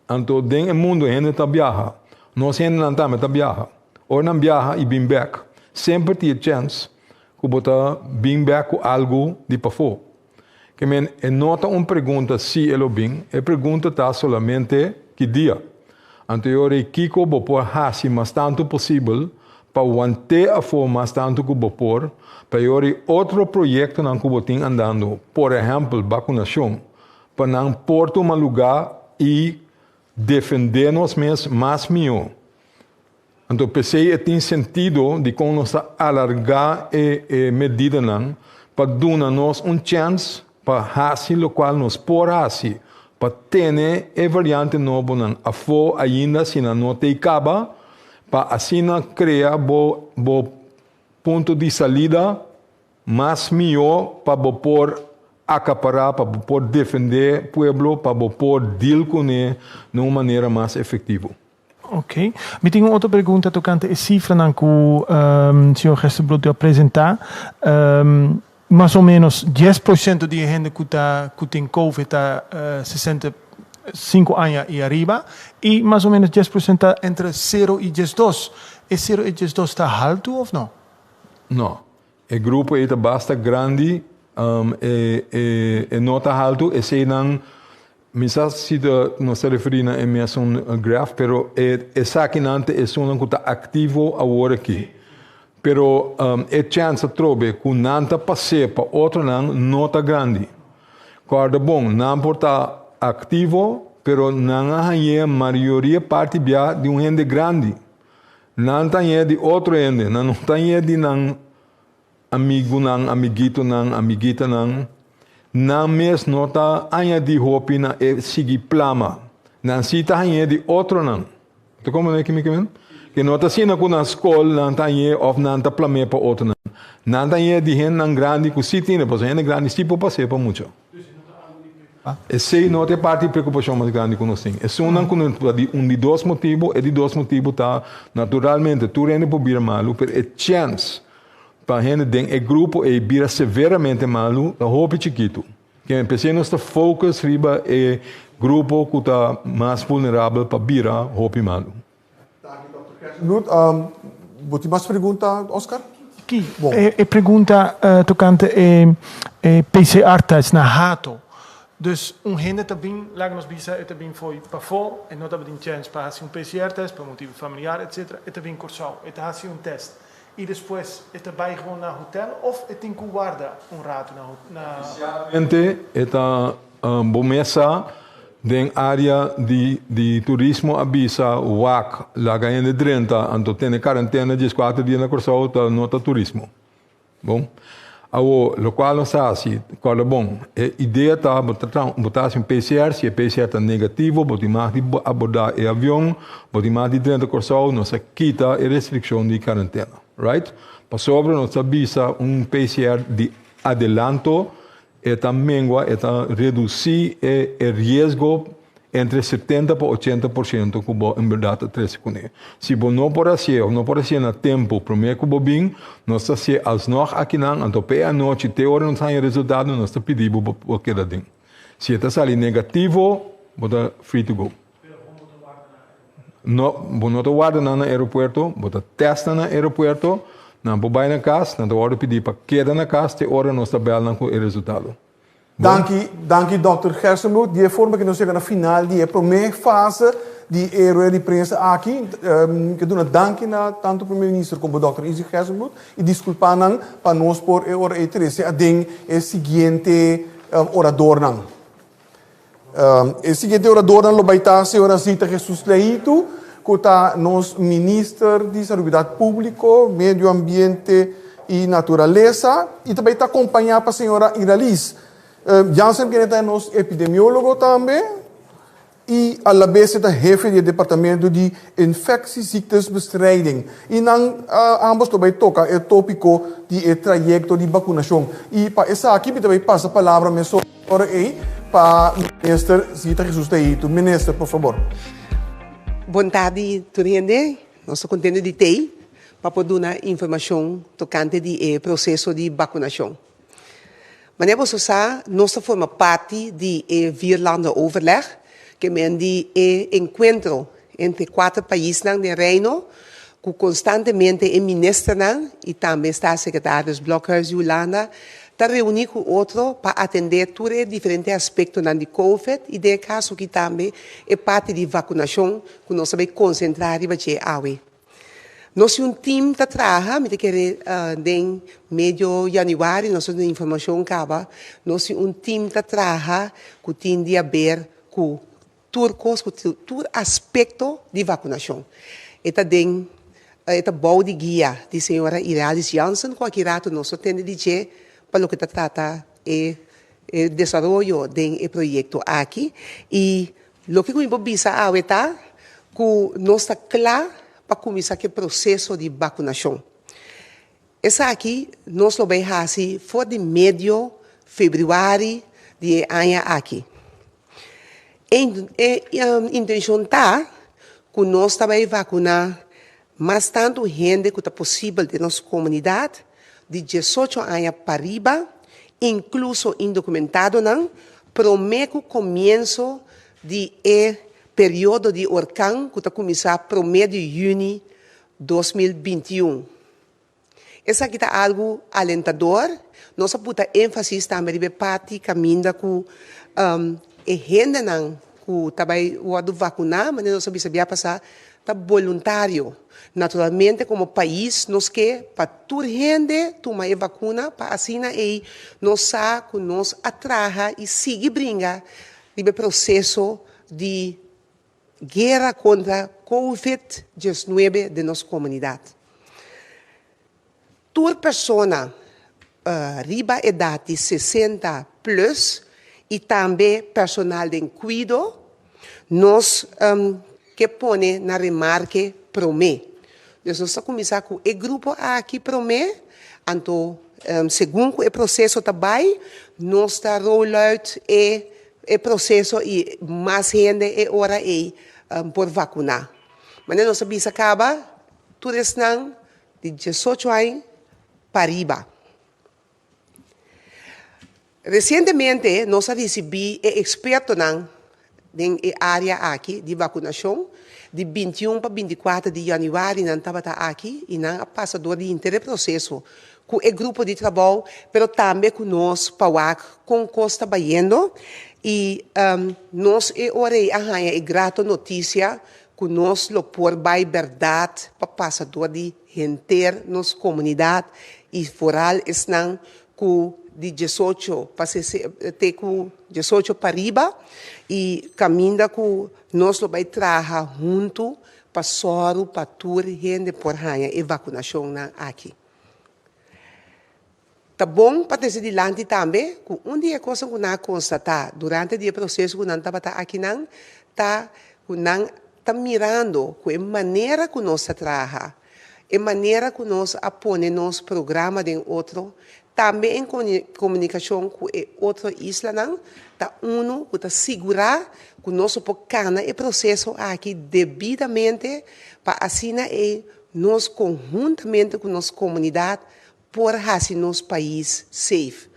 Anto, den e mundu hende ta biaha. Nos hendenan tambe ta biaha. Ora nan biaha i bin bèk, semper tin e chèns ku bo ta bin bèk ku algu di pafó. Ke men, e no ta un pregunta si e lo bin, e pregunta ta solamente ki dia. Anto kiko bo por hasi mas tantu posibel pa want'é afó mas tantu ku bo por, pa otro proyektonan ku bo tin andando, por ehèmpel, vakunashon, pa nan por tuma lugá i defendé nos mes mas mihó. Anto, p'esei tin sentido di kon nos a alargá e medidanan pa duna nos un chèns pa hasi loke nos por hasi, pa tene e variante nobonan afó ainda si no ta kaba, pa asina krea bo punto di salida mas mihó pa por akapará, pa por defendé pueblo, pa por deal kuné di un manera mas efektivo. Ok. Mi tin un otro pregunta tocante e cifranan cu señor Gerstenbluth a presenta. Mas o menos 10% di e hende cu ta cu tin covid ta 65 aña y ariba y mas o menos 10% ta entre 0 y 12. E 0 y 12 ta haltu of no? No. E grupo ei ta basta grandi, e e e no ta haltu, eseinan mi sa si ta nos ta referí na e mesun graf, pero e esakinan ta esunnan ku ta aktivo awor aki. Pero e chèns atrobe ku nan ta pas'é pa otronan no ta grandi. Kòrda bon, nan por ta aktivo, pero nan a hañ'é mayoria parti bia di un hende grandi. Nan ta hañ'é di otro hende, nan no ta hañ'é di nan amigunan, amiguitonan, amiguitanan. Nan mes no ta añadí hopi na e sigui plama. Nan sí ta hañ'é di otronan. Ta komprendé ki mi ke men? Ke no ta asina ku na skol nan ta hañ'é òf nan ta plam'é pa otronan. Nan ta hañ'é di hendenan grandi ku sí tene, pasobra hende grandi sí por pas'é pa mucha. Esei no ta e parti di preokupashon mas grandi ku nos tin. Esunnan ku no ta di un di dos motibu, e di dos motibu ta naturalmente tur hende por bira malu, pero e chèns pa hende den e grupo ei bira severamente malu ta hopi chikitu. Ke p'esei nos ta focus riba e grupo ku ta mas vulnerabel pa bira hopi malu. Danki Dòkter Gerstenbluth. Bo tin mas pregunta, Oscar? Ki e pregunta tokante e PCR test na Hato. Dus un hende ta bin, laga nos bisa e ta bin fo'i pafó, e no tabatin chèns pa hasi un PCR test pa motibu familiar etcetera, e ta bin Kòrsou, e ta hasi un test i despues e ta bai gewoon na hotel òf e tin ku warda un ratu na. Ofisialmente e ta bo mes sa den área di di turismo a bisa wak laga hende drenta anto tene karentena dieskuater dia na Kòrsou ta no ta turismo. Bon. Awo lokual nos ta hasi kòrda bon e idea ta bo ta traha bo ta hasi un PCR si e PCR ta negativo bo tin mag di abordá e avion bo tin mag di drenta Kòrsou nos a kita e restrikshon di karentena right pasobra nos ta bisa un PCR di adelanto E ta mengua, e ta redusí e e riesgo entre 70 pa 80% ku bo en bèrdat ta trese kuné. Si bo no por hasié òf no por hasié na tempu promé ku bo bin, nos ta hasié alsnog akinan, anto p'e anochi te ora nos haña resultado nos ta pidi bo pa bo keda den. Si e ta sali negativo, bo ta free to go. No, bo no ta warda nan na aeropuerto, bo ta test nan na aeropuerto, nan por bai na kas, nan ta wòrdu pidí pa keda na kas te ora nos ta bèl nan ku e resultado. Bon? Danki, danki dòkter Gerstenbluth. Di e forma ku nos yega na final di e promé fase di e rueda di prensa aki, mi ke duna danki na tantu Prome Minister komo dòkter Izzy Gerstenbluth i diskulpá nan pa nos por e ora ei trese aden e siguiente oradornan. E siguiente oradornan lo bai ta señora Zita Jesus Leito, ku ta nos Minister di Salubridat Públiko, Medio Ambiente i Naturalesa, i ta bai ta kompañá pa señora Iralis Jansen, kende ta nos epidemiólogo tambe i alabes e ta hefe di e departamento di Infectieziektes-bestrijding. I nan ambos lo bai toka e tópiko di e trayekto di bakunashon. I pa esaki mi ta bai pasa palabra mesora. Ora ei pa Minister Zita Jesus Leito. Minister, por fabor. Bon tardi tur hende. Nos ta contento di tei pa por duna informacion tocante di e proceso di vacunacion. Manera boso sa, nos ta forma parti di e Vierlandenoverleg, ke men di e encuentro entre cuater paisnan den Reino, ku konstantemente e ministernan i tambe staatssecretaris Blokhuis di Hulanda ta reuní ku otro pa atendé tur e diferente aspektonan di covid i den e kaso aki tambe e parti di vakunashon ku nos ta bai konsentrá riba dje awe. Nos tin un tim ta traha, mi ta kere den medio yanüari nos a duna informashon kaba, nos tin un tim ta traha ku tin di haber ku Tur kos ku tur aspekto di vakunashon. E ta den e ta bou di guia di señora Iralis Jansen ku aki ratu nos lo tende di dje pa loke ta trata e e desaroyo den e proyekto aki. I loke ku mi por bisa awe ta ku nos ta kla pa kuminsá ku e proseso di bakunashon. Esaki nos lo bai hasi for di medio febrüari di e aña aki. E intenshon ta ku nos ta bai vakuná mas tantu hende ku ta posibel den nos komunidat di diesocho aña pariba, inkluso indokumentadonan, promé ku komienso di e periodo di orkan ku ta kuminsá promé di yüni 2021. Esaki ta algu alentador. Nos a buta énfasis tambe riba e parti kaminda ku e hendenan ku ta bai wòrdu vakuná, manera nos a bisa bia pasá, ta boluntario. Naturalmente komo pais nos ke pa tur hende tuma e vakuna pa asina ei nos sa ku nos a traha i sigui bringa riba e proseso di Guera kontra Covid 19 den nos komunidat. Tur persona riba edat di 60 plus i tambe personal den kuido nos ke pone na remarke promé. Dus nos ta kuminsá ku e grupo aki promé, anto segun ku e proseso ta bai nos ta roll out e E proseso i mas hende e ora ei por vakuná. Manera nos a bisa kaba, tur esnan di 18 aña pariba. Resientemente nos a risibí e ekspertonan den e área aki di vakunashon. Di 21 pa 24 di yanüari nan tabata aki i nan a pasa dor di henter e proseso ku e grupo di trabou, pero tambe ku nos pa wak kon kos ta bayendo i nos e ora ei a haña e grato notisia ku nos lo por bai bèrdat pa pasa dor di henter nos komunidat i foral esnan ku di 18 pa te ku 18 pariba i kaminda ku nos lo bai traha huntu pa sòru pa tur hende por haña e vakunashonnan aki. Ta bon pa trese dilanti tambe ku un di e kosnan ku nan a konstatá durante di e proseso ku nan tabata akinan ta ku nan ta mirando ku e manera ku nos ta traha, e manera ku nos a pone nos programa den otro, tambe en komunikashon ku e otro islanan, ta unu ku ta sigurá ku nos lo por kana e proseso aki debidamente pa asina e nos konhuntamente ku nos komunidat por hasi nos pais safe.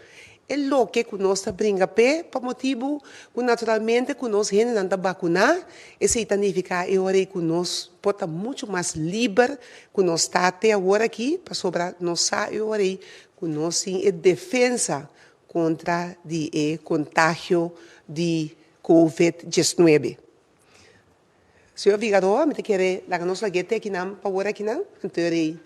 E loke ku nos ta bringa p'e pa motibu ku naturalmente ku nos hendenan ta bakuná, esei ta nifiká e ora ei ku nos por ta muchu mas liber ku nos ta te awor aki, pasobra nos sa e ora ei ku nos tin e defensa kontra di e kontagio di Covid 19. Señor Figaroa, mi ta kere laga nos lag'é te akinan pa wor akinan, anto e rei.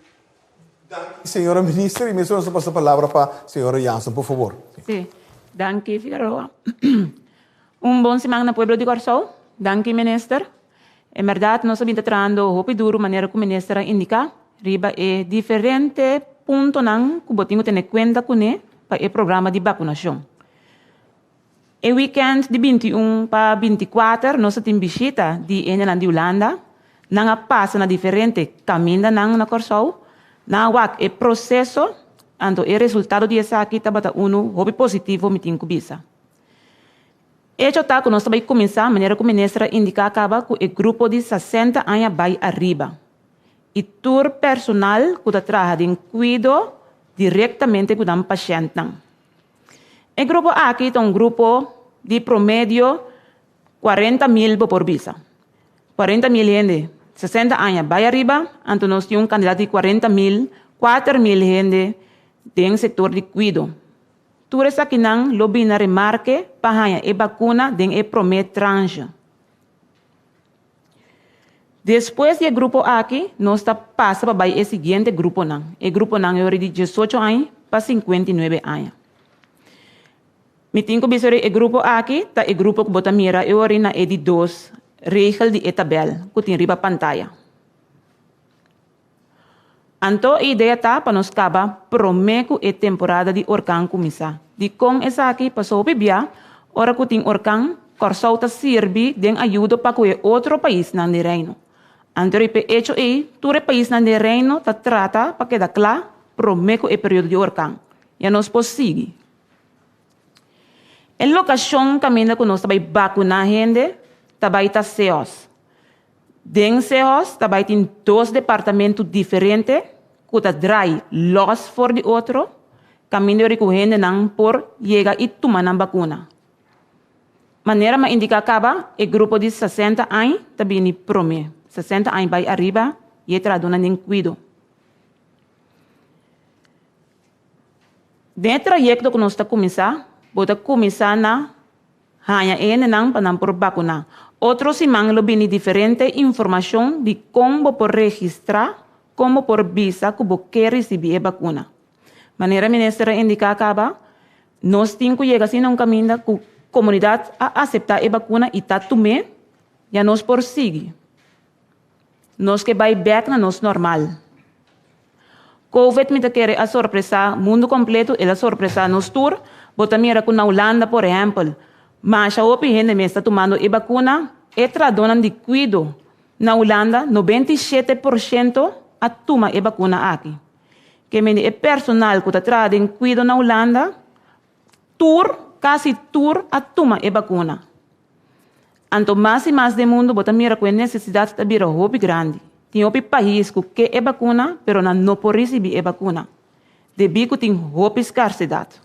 Danki, señora Minister, i mesora nos ta pasa palabra pa señora Jansen, por fabor. Sí, danki Figaroa. Un bon siman na pueblo di Kòrsou. Danki Minister. En bèrdat nos a bin ta trahando hopi duru manera ku Minister a indiká riba e diferente puntonan ku bo tin ku tene kuenta kuné pa e programa di bakunashon. E weekend di 21 pa 24 nos a tin bishita di hendenan di Hulanda. Nan a pasa na diferente kamindanan na Kòrsou. Nan a wak e proseso, anto e resultado di esaki tabata unu hopi positivo mi tin ku bisa. Echo ta ku nos ta bai kuminsá manera ku minister a indiká kaba ku e grupo di 60 aña bai ariba i tur personal ku ta traha den kuido direktamente ku nan pashèntnan. E grupo aki ta un grupo di promedio 40.000 bo por bisa. 40.000 hende, 60 aña bai ariba, anto nos tin un kantidat di 40.000, 4.000 hende den sektor di kuido. Tur esakinan lo bini na remarke pa haña e bakuna den e promé tranche. Despues di e grupo aki, nos ta pasa pa bai e siguiente gruponan. E gruponan e ora di 18 aña pa 59 aña. Mi tin ku bisa e grupo aki ta e grupo ku bo ta mira e ora na e di dos regel di e tabel ku tin riba pantaya. Anto e idea ta pa nos kaba promé ku e temporada di orkan kuminsá. Dikon esaki? Pasobra hopi bia, ora ku tin orkan, Kòrsou ta sirbi den ayudo pa ku e otro paisnan di Reino. Anto riba e echo ei, tur e paisnan den Reino ta trata pa keda kla promé ku e periodo di orkan. Ya nos por sigui. E lokashon kaminda ku nos ta bai bakuná hende ta bai ta Seos. Den Sehos ta bai tin dos departamento diferente ku ta drai lòs for di otro, kaminda yori ku hendenan por yega i tuma nan bakuna. Manera mi a indiká kaba, e grupo di 60 añ ta bini promé, 60 añ bai ariba i e trahadónan den kuido. Den e trayekto ku nos ta kuminsá, bo ta kuminsá na haña e hendenan pa nan por bakuná. Otro siman lo bini diferente informashon di kon bo por registrá, kon bo por bisa ku bo ke risibí e bakuna. Manera minister a indiká kaba, nos tin ku yega asina un kaminda ku komunidat a aseptá e bakuna i ta tum'é, ya nos por sigui. Nos ke bai bèk na nos normal. Covid mi ta kere a sorpresá mundu kompletu, el a sorpresá nos tur. Bo ta mira ku na Hulanda por ehèmpel, masha hopi hende mes ta tumando e bakuna. E tradónan di kuido na Hulanda, 97% a tuma e bakuna aki. Ke mende e personal ku ta traha den kuido na Hulanda, tur, kasi tur a tuma e bakuna. Anto mas i mas den mundu bo ta mira ku e nesesidat ta bira hopi grandi. Tin hopi pais ku ke e bakuna, pero nan no por risibí e bakuna, debí ku tin hopi skarsedat.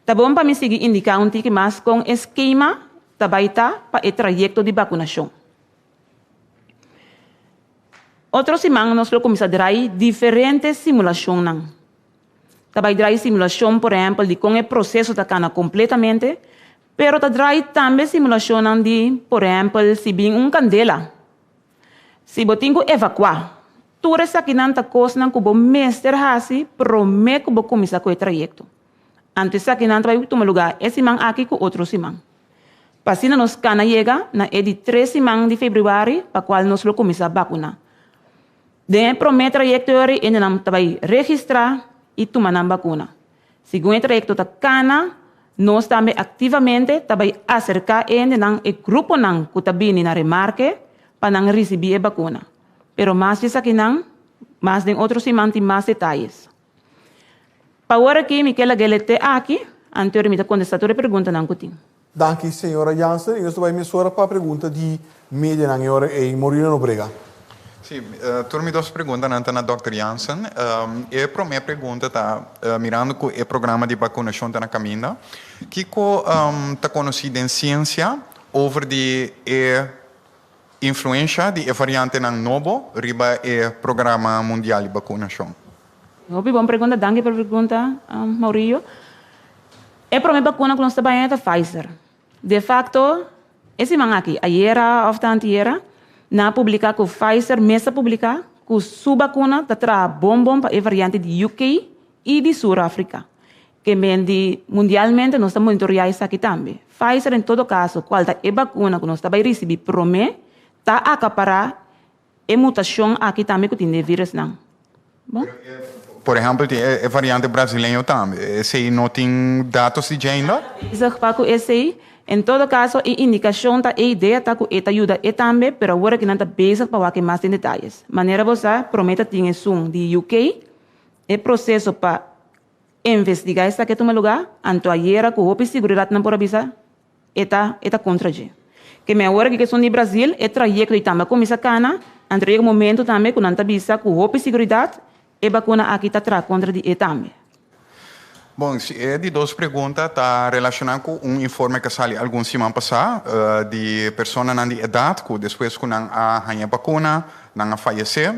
Ta bon pa mi sigui indiká un tiki mas kon e skema ta bai ta pa e trayekto di bakunashon. Otro siman nos lo kuminsá drai diferente simulashonnan. Ta bai drai simulashon por ehèmpel di kon e proseso ta kana kompletamente, pero ta drai tambe simulashonnan di por ehèmpel si bin un kandela, si bo tin ku evakuá. Tur esakinan ta kosnan ku bo mester hasi promé ku bo kuminsá ku e trayekto. Anto esakinan ta bai tuma lugá e siman aki ku otro siman. Pa asina nos kana yega na e di tres siman di febrüari pa kual nos lo kuminsá bakuná. Den e promé trayekto yori hendenan ta bai registrá i tuma nan bakuna. Segun e trayekto ta kana, nos tambe aktivamente ta bai aserká e hendenan, e gruponan ku ta bini na remarke pa nan risibí e bakuna. Pero mas di esakinan, mas den otro siman tin mas detayes. Pa ora aki mi ke laga e lete aki, anto mi ta kontestá tur e preguntanan ku tin. Danki señora Jansen y nos ta bay mesora pa pregunta di medianan e ora ey Morino Nobrega. Sí, tur mi dos preguntanan ta na dòkter Jansen. E promé pregunta ta, mirando ku e programa di bakunashon ta na kaminda, kiko ta konosí den siensia over di e influensha di e variantenan nobo riba e programa mundial di bakunashon? Hopi bon pregunta, danki pa e pregunta Maurillo. E prome bakuna ku nos ta baña ta Pfizer. De facto, e siman aki, ayera of ta antiera, nan a publica ku Pfizer mes a publica ku su bakuna ta traha bon bon pa e variante di UK i di Sur Afrika. Ke men di mundialmente nos ta monitorea esaki tambe. Pfizer en todo kaso, kual ta e bakuna ku nos ta bai risibi prome, ta akapará E mutashon aki tambe ku tin den virusnan. Bon. Por ehèmpel tin e variante brasileño tambe. Esei no tin datos di dje ainda? Bezig pa ku esei. En todo kaso e indikashon ta e idea ta ku e ta yuda e tambe, pero awor aki nan ta bezig pa wak e mas den detayes. Manera bo sa, promé ta tin esun di UK, e proseso pa investigá esaki a tuma lugá, anto ayera ku hopi siguridat nan por a bisa E ta e ta kontra dje. Ke men awor aki ke son di Brazil, e trayekto di tambe a kuminsá kana, anto yega momento tambe ku nan ta bisa ku hopi siguridat e bakuna aki ta traha kontra di e tambe. Bon, si e di dos pregunta ta relashoná ku un informe ku a sali algun siman pasá di personanan di edat ku despues ku nan a haña bakuna nan a fayesé.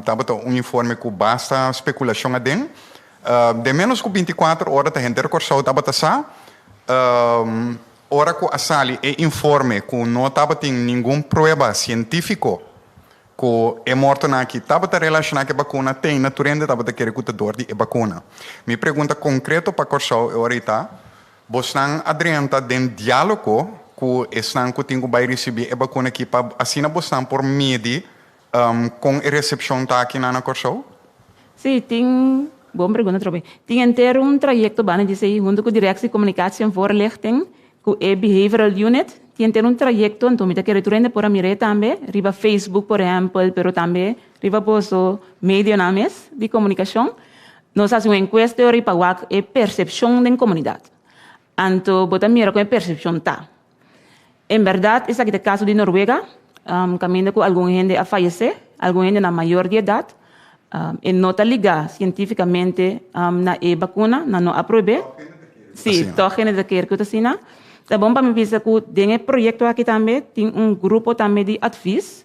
Tabata un informe ku basta spekulashon aden. Den ménos ku 24 ora ta henter Kòrsou tabata sa, ora ku a sali e informe ku no tabatin ningun prueba sientífiko ku e mortonan aki tabata relashoná ku e bakuna, te ainda tur hende tabata kere ku ta dor di e bakuna. Mi pregunta konkreto pa Kòrsou e ora ei ta, bosnan a drenta den diálogo ku esnan ku tin ku bai risibí e bakuna aki pa asina bosnan por midi Kon e resepshon ta aki na na Kòrsou? Sí, tin, bon pregunta trobe. Tin henter un trayekto banda di esei huntu ku Directie Communicatie en Voorlichting, ku e Behavioral Unit, tin henter un trayekto, anto mi ta kere tur hende por a mir'é tambe riba Facebook por ehèmpel, pero tambe riba boso medionan mes di komunikashon. Nos hasi un enkuesta yori pa wak e persepshon den komunidat. Anto bo ta mira kon e persepshon ta. En bèrdat esaki ta e kaso di Noruega. kaminda ku algun hende a fayesé, algun hendenan mayor di edat. E no ta ligá sientífikamente na e bakuna, nan no a prohib'é. Sí, tòg hende ta kere ku ta asina. Ta bon pa mi bisa ku den e proyekto aki tambe tin un grupo tambe di atvis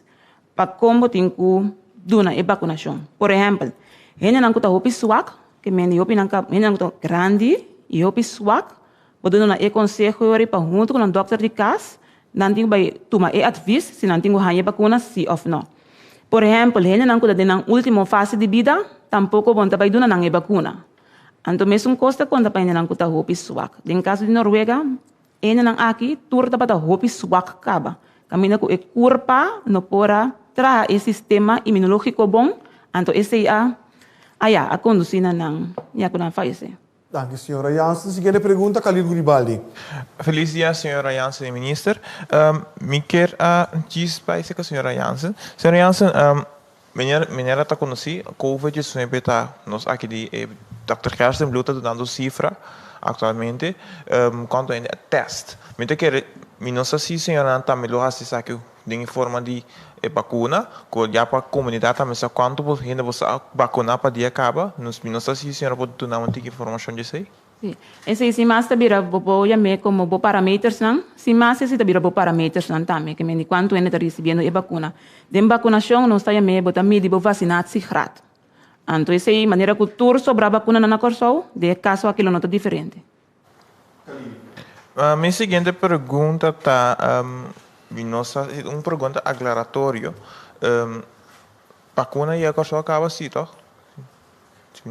pa kon bo tin ku duna e bakunashon. Por ehèmpel, hendenan ku ta hopi swak, ke mende hopi nan ka hendenan ku ta grandi i hopi swak, bo duna nan e konseho yori pa huntu ku nan dòkter di kas Nan tin ku bai tuma e advis si nan tin ku haña e bakuna si òf nò. Por ehèmpel, hendenan ku ta den nan último fase di bida tampoko bon ta bai duna nan e bakuna. Anto mesun kos ta konta pa hendenan ku ta hopi swak. Den kaso di Norwega, e hendenan aki tur tabata hopi swak kaba, kaminda ku e kurpa no por a traha e sistema imunológiko bon, anto esei a aya a kondusí na nan ya ku nan fayesé. Danki señora Jansen. Siguiente pregunta Khalil Guribaldi. Feliz dia señora Jansen y minister. Mi kier a djis bai cerca señora Jansen. Señora Jansen, meneer meneer a ta conoci covid diesnuebe ta nos aki di e Dòkter Gerstenbluth ta dunando cifra actualmente cuanto hende a test. Mi ta kere mi no sa si señoranan tambe lo haci esaki Den e forma di e bakuna, ku ya pa komunidat tambe sa kuantu bo hende bo sa bakuná pa dia kaba. Nos mi no sa si señora por duna un tiki informashon di esei. Sí. Esei sin mas ta bira bo por yam'é komo bo parametersnan. Sin mas esei ta bira bo parametersnan tambe, ke mende kuantu hende ta risibiendo e bakuna. Den bakunashon nos ta yam'é bo ta midi bo vasinatiegraad. Anto esei manera ku tur sobrá bakunanan na Kòrsou, den e kaso aki lo no ta diferente. Mi siguiente pregunta ta, mi no sa si un pregunta aclaratorio, vacuna ya Kòrsou a kaba si tòg?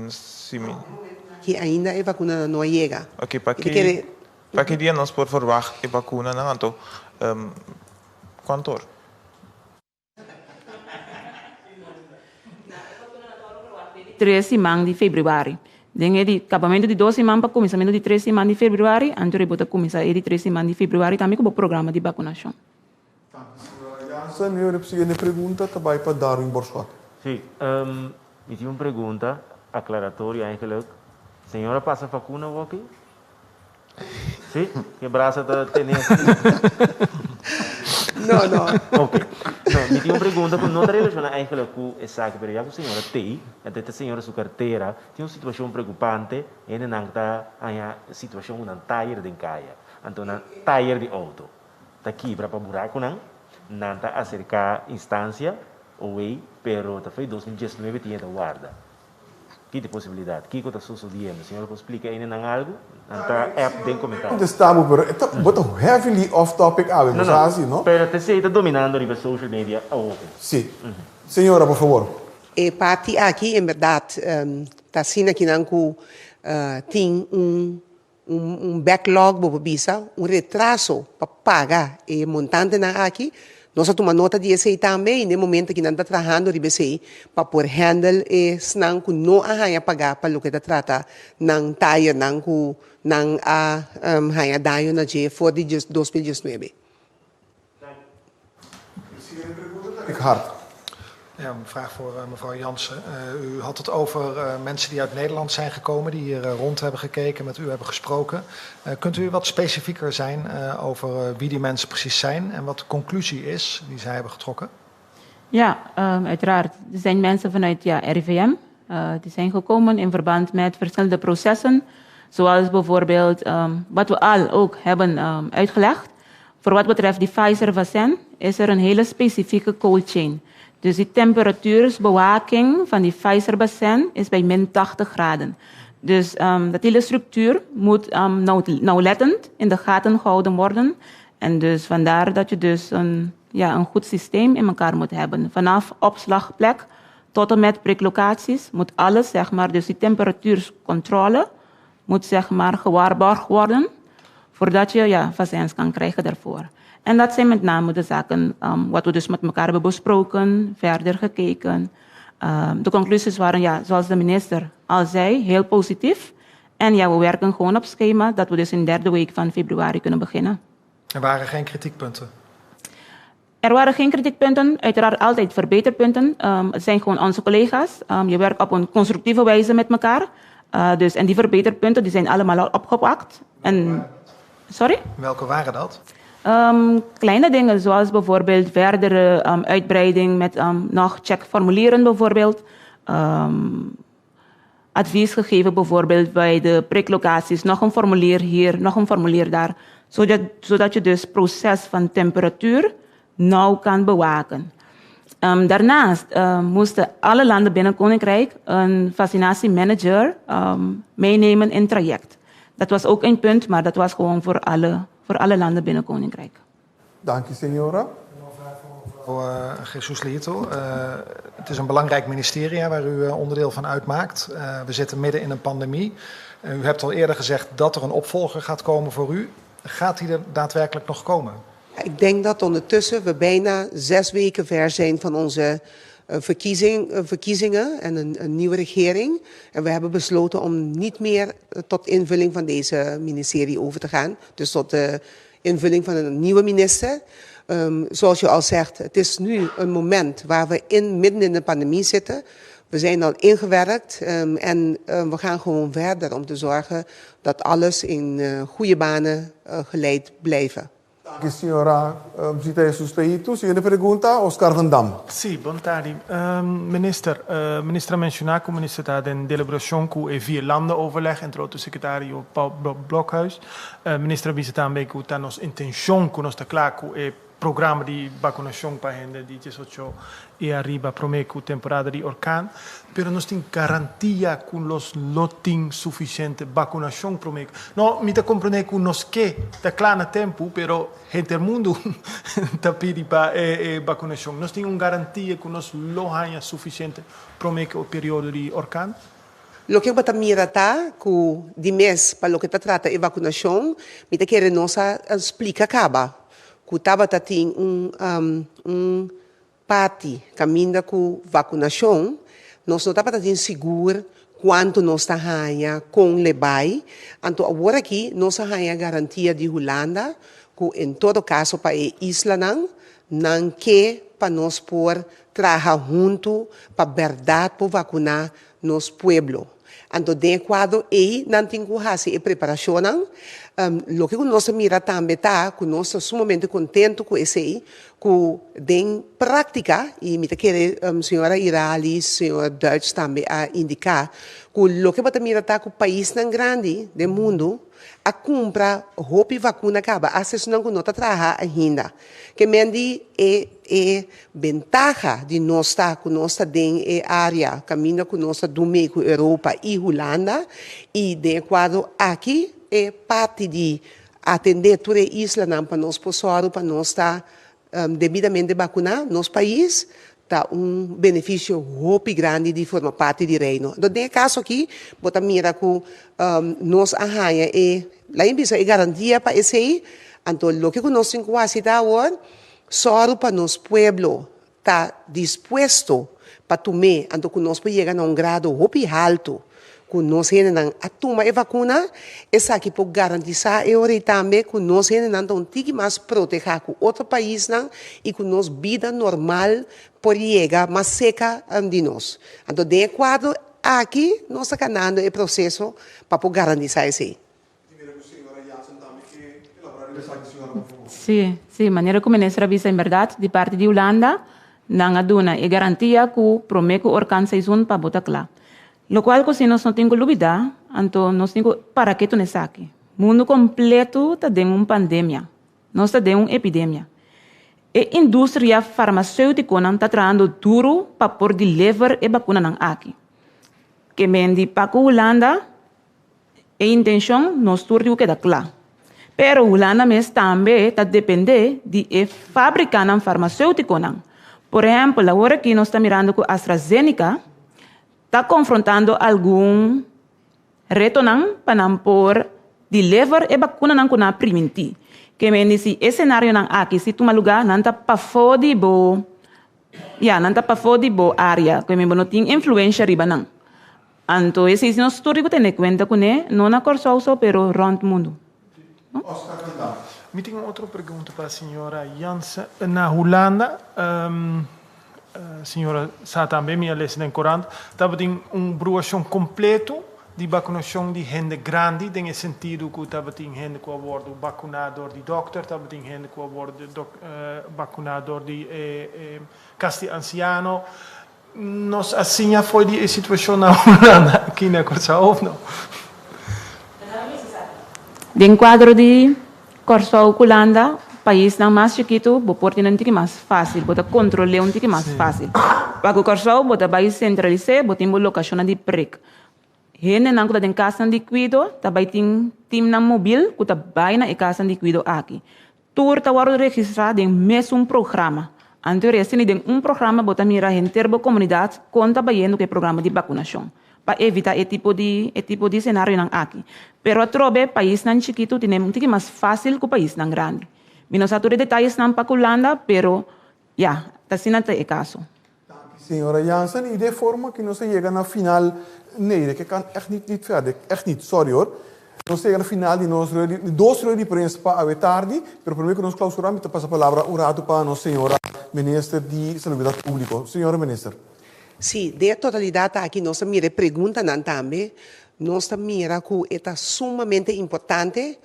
Si mi. Ki ainda e vacunanan no a yega. Oké, pa ki pa ki dia nos por verwacht e vacunanan anto kuantu or? Tres siman di febrüari. Den e di kabamentu di dos siman pa kuminsamentu di tres siman di febrüari, anto bo ta kuminsá e di tres siman di febrüari tambe ku bo programa di bakunashon. Danki señora Jansen. Mi ora siguiente pregunta ta bai pa Darwin Borschot. Sí, mi tin un pregunta aclaratorio eigenlijk. Señora pasa vacuna woki? Sí? Ke brasa ta tene así? No, no. Ok. No, mi tin un pregunta ku no ta relashoná eigenlijk ku esaki, pero ya ku señora t'ei, anto e ta señora su kartera, tin un situashon preokupante, hendenan ta haña situashon ku nan tayer den kaya, anto nan tayer di outo ta kibra pa burakunan, nan ta aserká instansia, owei, pero ta fei 2019 tin e ta warda. Ki ta e posibilidat? Kiko ta sosodiendo? Señor por splika ene nan algu? Nan ta app den komentario. Contesta bo pero e ta bo ta heavily off topic awe bo sa asi no? Pero t'esei ta dominando riba social media awoke. Si. Señora por favor. E parti aki en berdad ta asina kinan cu tin un un backlog bo por bisa, un retraso pa paga e montantenan aki. Nos a tuma nota di esei tambe i na e momento aki nan ta trahando riba esei pa por handle esnan ku no a haña pagá pa loke ta trata nan tayernan ku nan a haña daño na dje for di 2019. Hart. Ja, een vraag voor eh, mevrouw Jansen. Eh, u had het over eh, mensen die uit Nederland zijn gekomen, die hier rond hebben gekeken, met u hebben gesproken. Kunt u wat specifieker zijn over wie die mensen precies zijn en wat de conclusie is die zij hebben getrokken? Ja, ehm, uiteraard. Er zijn mensen vanuit ja, RIVM die zijn gekomen in verband met verschillende processen. Zoals bijvoorbeeld ehm, wat we al ook hebben ehm, uitgelegd. Voor wat betreft die Pfizer-vaccin is er een hele specifieke cold chain. Dus die temperatuursbewaking van die Pfizer-vaccin is bij min 80 graden. Dus um, dat hele structuur moet um, nauwlettend in de gaten gehouden worden. En dus vandaar dat je dus een, ja, een goed systeem in elkaar moet hebben. Vanaf opslagplek tot en met priklocaties moet alles, zeg maar, dus die temperatuurscontrole moet zeg maar gewaarborgd worden voordat je ja, vaccins kan krijgen daarvoor. En dat zijn met name de zaken um, wat we dus met elkaar hebben besproken, verder gekeken. Um, de conclusies waren, ja, zoals de minister al zei, heel positief. En ja, we werken gewoon op schema dat we dus in de derde week van februari kunnen beginnen. Er waren geen kritiekpunten? Er waren geen kritiekpunten, uiteraard altijd verbeterpunten. Um, het zijn gewoon onze collega's. Um, je werkt op een constructieve wijze met elkaar. Uh, dus, en die verbeterpunten die zijn allemaal al opgepakt. En, sorry? Welke waren dat? Um, kleine dingen zoals bijvoorbeeld verdere um, uitbreiding met um, nog checkformulieren bijvoorbeeld. Advies gegeven bijvoorbeeld bij de priklocaties. Nog een formulier hier, nog een formulier daar. Zodat, zodat je dus proces van temperatuur nauw kan bewaken. Daarnaast moesten alle landen binnen Koninkrijk een vaccinatiemanager meenemen in traject. Dat was ook een punt, maar dat was gewoon voor alle, voor alle landen binnen Koninkrijk. Dank u, señora. Mevrouw uh, Jesus Leito, het is een belangrijk ministerie waar u onderdeel van uitmaakt. We zitten midden in een pandemie. U hebt al eerder gezegd dat er een opvolger gaat komen voor u. Gaat die er daadwerkelijk nog komen? Ik denk dat ondertussen we bijna 6 weken ver zijn van onze verkiezingen en een nieuwe regering. En we hebben besloten om niet meer tot invulling van deze ministerie over te gaan. Dus tot de invulling van een nieuwe minister. Zoals je al zegt, het is nu een moment waar we midden in de pandemie zitten. We zijn al ingewerkt en we gaan gewoon verder om te zorgen dat alles in goede banen geleid blijven. Danki, señora Zita Jesus Leito. Siguiente pregunta, Oscar van Dam. Sí, bon tardi. Minister, minister a menshoná ku minister ta den deliberashon ku e vier landen overleg, entre otro sekretario Paul Blokhuis. Minister a bisa tambe ku ta nos intenshon ku nos ta kla ku e programa di bakunashon pa hende di 18 i ariba promé ku temporada di orkan, pero nos tin garantia ku los lo tin sufisiente bakunashon promé ku. No, mi ta komprendé ku nos ke ta kla na tempu, pero henter mundu ta pidi pa e bakunashon. Nos tin un garantia ku nos lo haña sufisiente promé ku e periodo di orkan? Loke bo ta mira ta ku di mes pa loke ta trata e vakunashon, mi ta kere nos a splika kaba ku tabata tin un un parti kaminda ku vakunashon nos no tabata tin sigur kuantu nos ta haña, kon le bai. Anto awor aki nos a haña garantia di Hulanda ku en todo kaso pa e islanan nan ke pa nos por traha huntu pa bèrdat por vakuná nos pueblo. Anto den e kuadro ei nan tin ku hasi e preparashonnan. Loke ku nos a mira tambe ta ku nos ta sumamente kontentu ku esei, ku den práktika, i mi ta kere señora Irali, señor Duits tambe a indiká, ku loke bo ta mira ta ku paisnan grandi den mundu a kumpra hopi vakuna kaba, asta esunnan ku no ta traha ainda. Ke men di e e bentaha di nos ta ku nos ta den e área kaminda ku nos ta dumei ku Europa i Hulanda i den e kuadro aki e parti di atendé tur e islanan pa nos por sòru pa nos ta debidamente bakuná nos pais ta un benefisio hopi grandi di forma parti di Reino. Enton den e kaso aki bo ta mira ku nos a haña e, lain bisa e garantia pa esei, anto loke ku nos tin ku hasi ta awor, sòru pa nos pueblo ta dispuesto pa tum'é, anto ku nos por yega na un grado hopi haltu ku nos hendenan a tuma e vakuna, esaki por garantisá e ora ei tambe ku nos hendenan ta un tiki mas protehá ku otro paisnan i ku nos bida normal por yega mas seka di nos. Anto den e kuadro aki nos ta kanando e proseso pa por garantisá esei. Sí, sí, manera ku minister a bisa en bèrdat di parti di Hulanda nan a duna e garantia ku promé ku orkan seizoen pa bo ta kla. Lokual ku si nos no tin ku lubidá, anto nos tin ku para ketu na esaki. Mundu kompletu ta den un pandemia. Nos ta den un epidemia. E industria farmaseutikonan ta trahando duru pa por deliver e bakunanan aki. Ke men di pa ku Hulanda e intenshon nos tur tin ku keda kla. Pero Hulanda mes tambe ta dependé di e fabrikanan farmaseutikonan. Por ehèmpel awor aki nos ta mirando ku AstraZeneca ta konfrontando algun retonan pa nan por deliver e bakunanan ku nan a primintí. Ke men di si e senarionan aki si tuma lugá, nan ta pafó di bo, ya, nan ta pafó di bo área, ke men bo no tin influensha riba nan. Anto esei si nos tur di ku tene kuenta kuné, no na Kòrsou so, pero rònt mundu. Mi tin un otro pregunta pa señora Jansen. Na Hulanda, señora sa tambe, mi a lesa den korant, tabatin un bruashon kompleto. di bakunashon di hende grandi den e sentido ku tabatin hende ku a wòrdu bakuná dor di dòkter, tabatin hende ku a wòrdu bakuná dor di e kas di ansiano. Nos a siña fo'i di e situashon na Hulanda aki na Kòrsou òf no? Den kuadro di Kòrsou ku Hulanda, paisnan mas chikitu bo por tin un tiki mas fásil, bo ta kontrol'é un tiki mas fásil. Pa ku Kòrsou bo ta bai sentralis'é, bo tin bo lokashonnan di prek. Hendenan ku ta den kasnan di kuido ta bai tin timnan mobil ku ta bai na e kasnan di kuido aki. Tur ta wòrdu registrá den mesun programa. Anto resién den un programa bo ta mira henter bo komunidat kon ta bayendo ku e programa di bakunashon pa evitá e tipo di e tipo di senarionan aki. Pero atrobe paisnan chikitu tene un tiki mas fásil ku paisnan grandi. Mi no sa tur e detayesnan pa ku Hulanda pero ya, ta asina ta e kaso. Señora Jansen, y de forma que nos a yega na final, nee, ik kan echt niet, niet verder, echt niet, sorry hoor. Nos a yega na final di nos rueda di, dos rueda di prensa pa awe tardi, pero prome cu nos clausura mi ta pasa palabra un rato pa nos señora Minister di Salubridad Publico. Señora Minister. Sí, den e totalidad aki nos ta mira e preguntanan tambe, nos ta mira cu e ta sumamente importante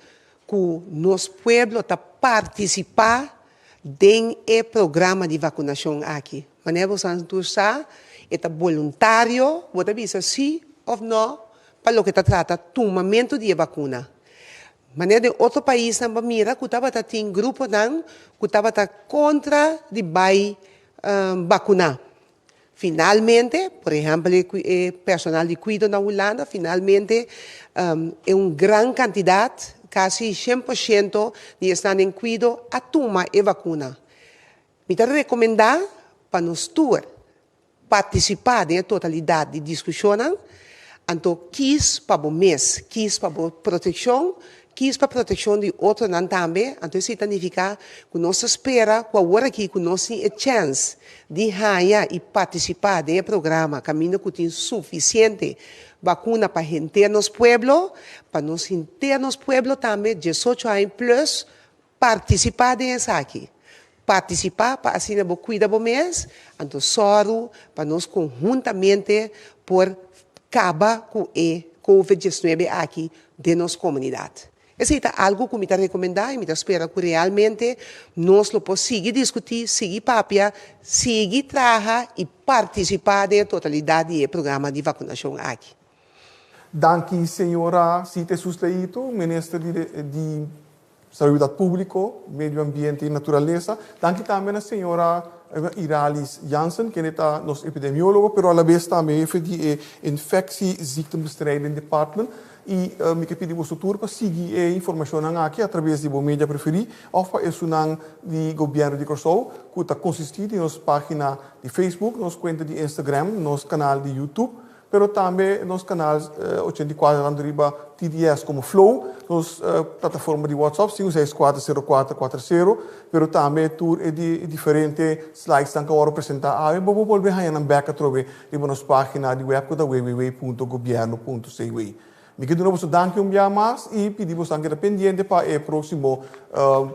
cu nos pueblo ta participa Den e programa di vakunashon aki, manera bosan tur sa, e ta boluntario, bo ta bisa si òf nò pa loke ta trata tumamentu di e bakuna. Manera den otro paisnan bo a mira ku tabata tin gruponan ku tabata kontra di bai bakuná. Finalmente, por ehèmpel e personal di kuido na Hulanda, finalmente e un gran kantidat, kasi 100% di esnan den kuido a tuma e vakuna. Mi ta rekomendá pa nos tur partisipá den e totalidat di diskushonnan, anto kis pa bo mes, kis pa bo protekshon, Kis pa protekshon di otronan tambe, anto esei ta nifiká ku nos ta spera ku awor aki ku nos tin e chèns di haña i partisipá den e programa kaminda ku tin sufisiente bakuna pa henter nos pueblo, pa nos henter nos pueblo tambe 18 aña i plus partisipá den esaki. Partisipá pa asina bo kuida bo mes, anto sòru pa nos konhuntamente por kaba ku e Covid 19 aki den nos komunidat. Esei ta algu ku mi ta rekomendá i mi ta spera ku realmente nos lo por sigui diskutí, sigui papia, sigui traha i partisipá den e totalidat di e programa di vakunashon aki. Danki señora Sita Jesus Leito, Minister di di Salubridat Públiko, Medio Ambiente i Naturalesa. Danki tambe na señora Iralis Jansen, kende ta nos epidemiólogo, pero alabes tambe hefe di e Infectieziektenbestrijding Department. I mi ke pidi boso tur pa sigui e informashonnan aki atraves di bo media preferí òf pa esunnan di Gobièrnu di Kòrsou, ku ta konsistí di nos página di Facebook, nos kuenta di Instagram, nos kanal di YouTube, Pero tambe nos kanal 84 tantu riba TDS komo Flow, nos plataforma di WhatsApp 5640440, pero tambe tur e di diferente slidesnan ku a wòrdu presentá awe, bo por bolbe haña nan bèk atrobe riba nos página di wèb ku ta www.gobierno.cw. Mi ke duna boso danki un bia mas i pidi boso keda pendiente pa e próksimo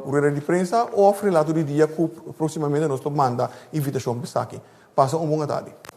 rueda di prensa òf relato di dia ku próksimamente nos lo manda invitashon pa esaki. Pasa un bon atardi.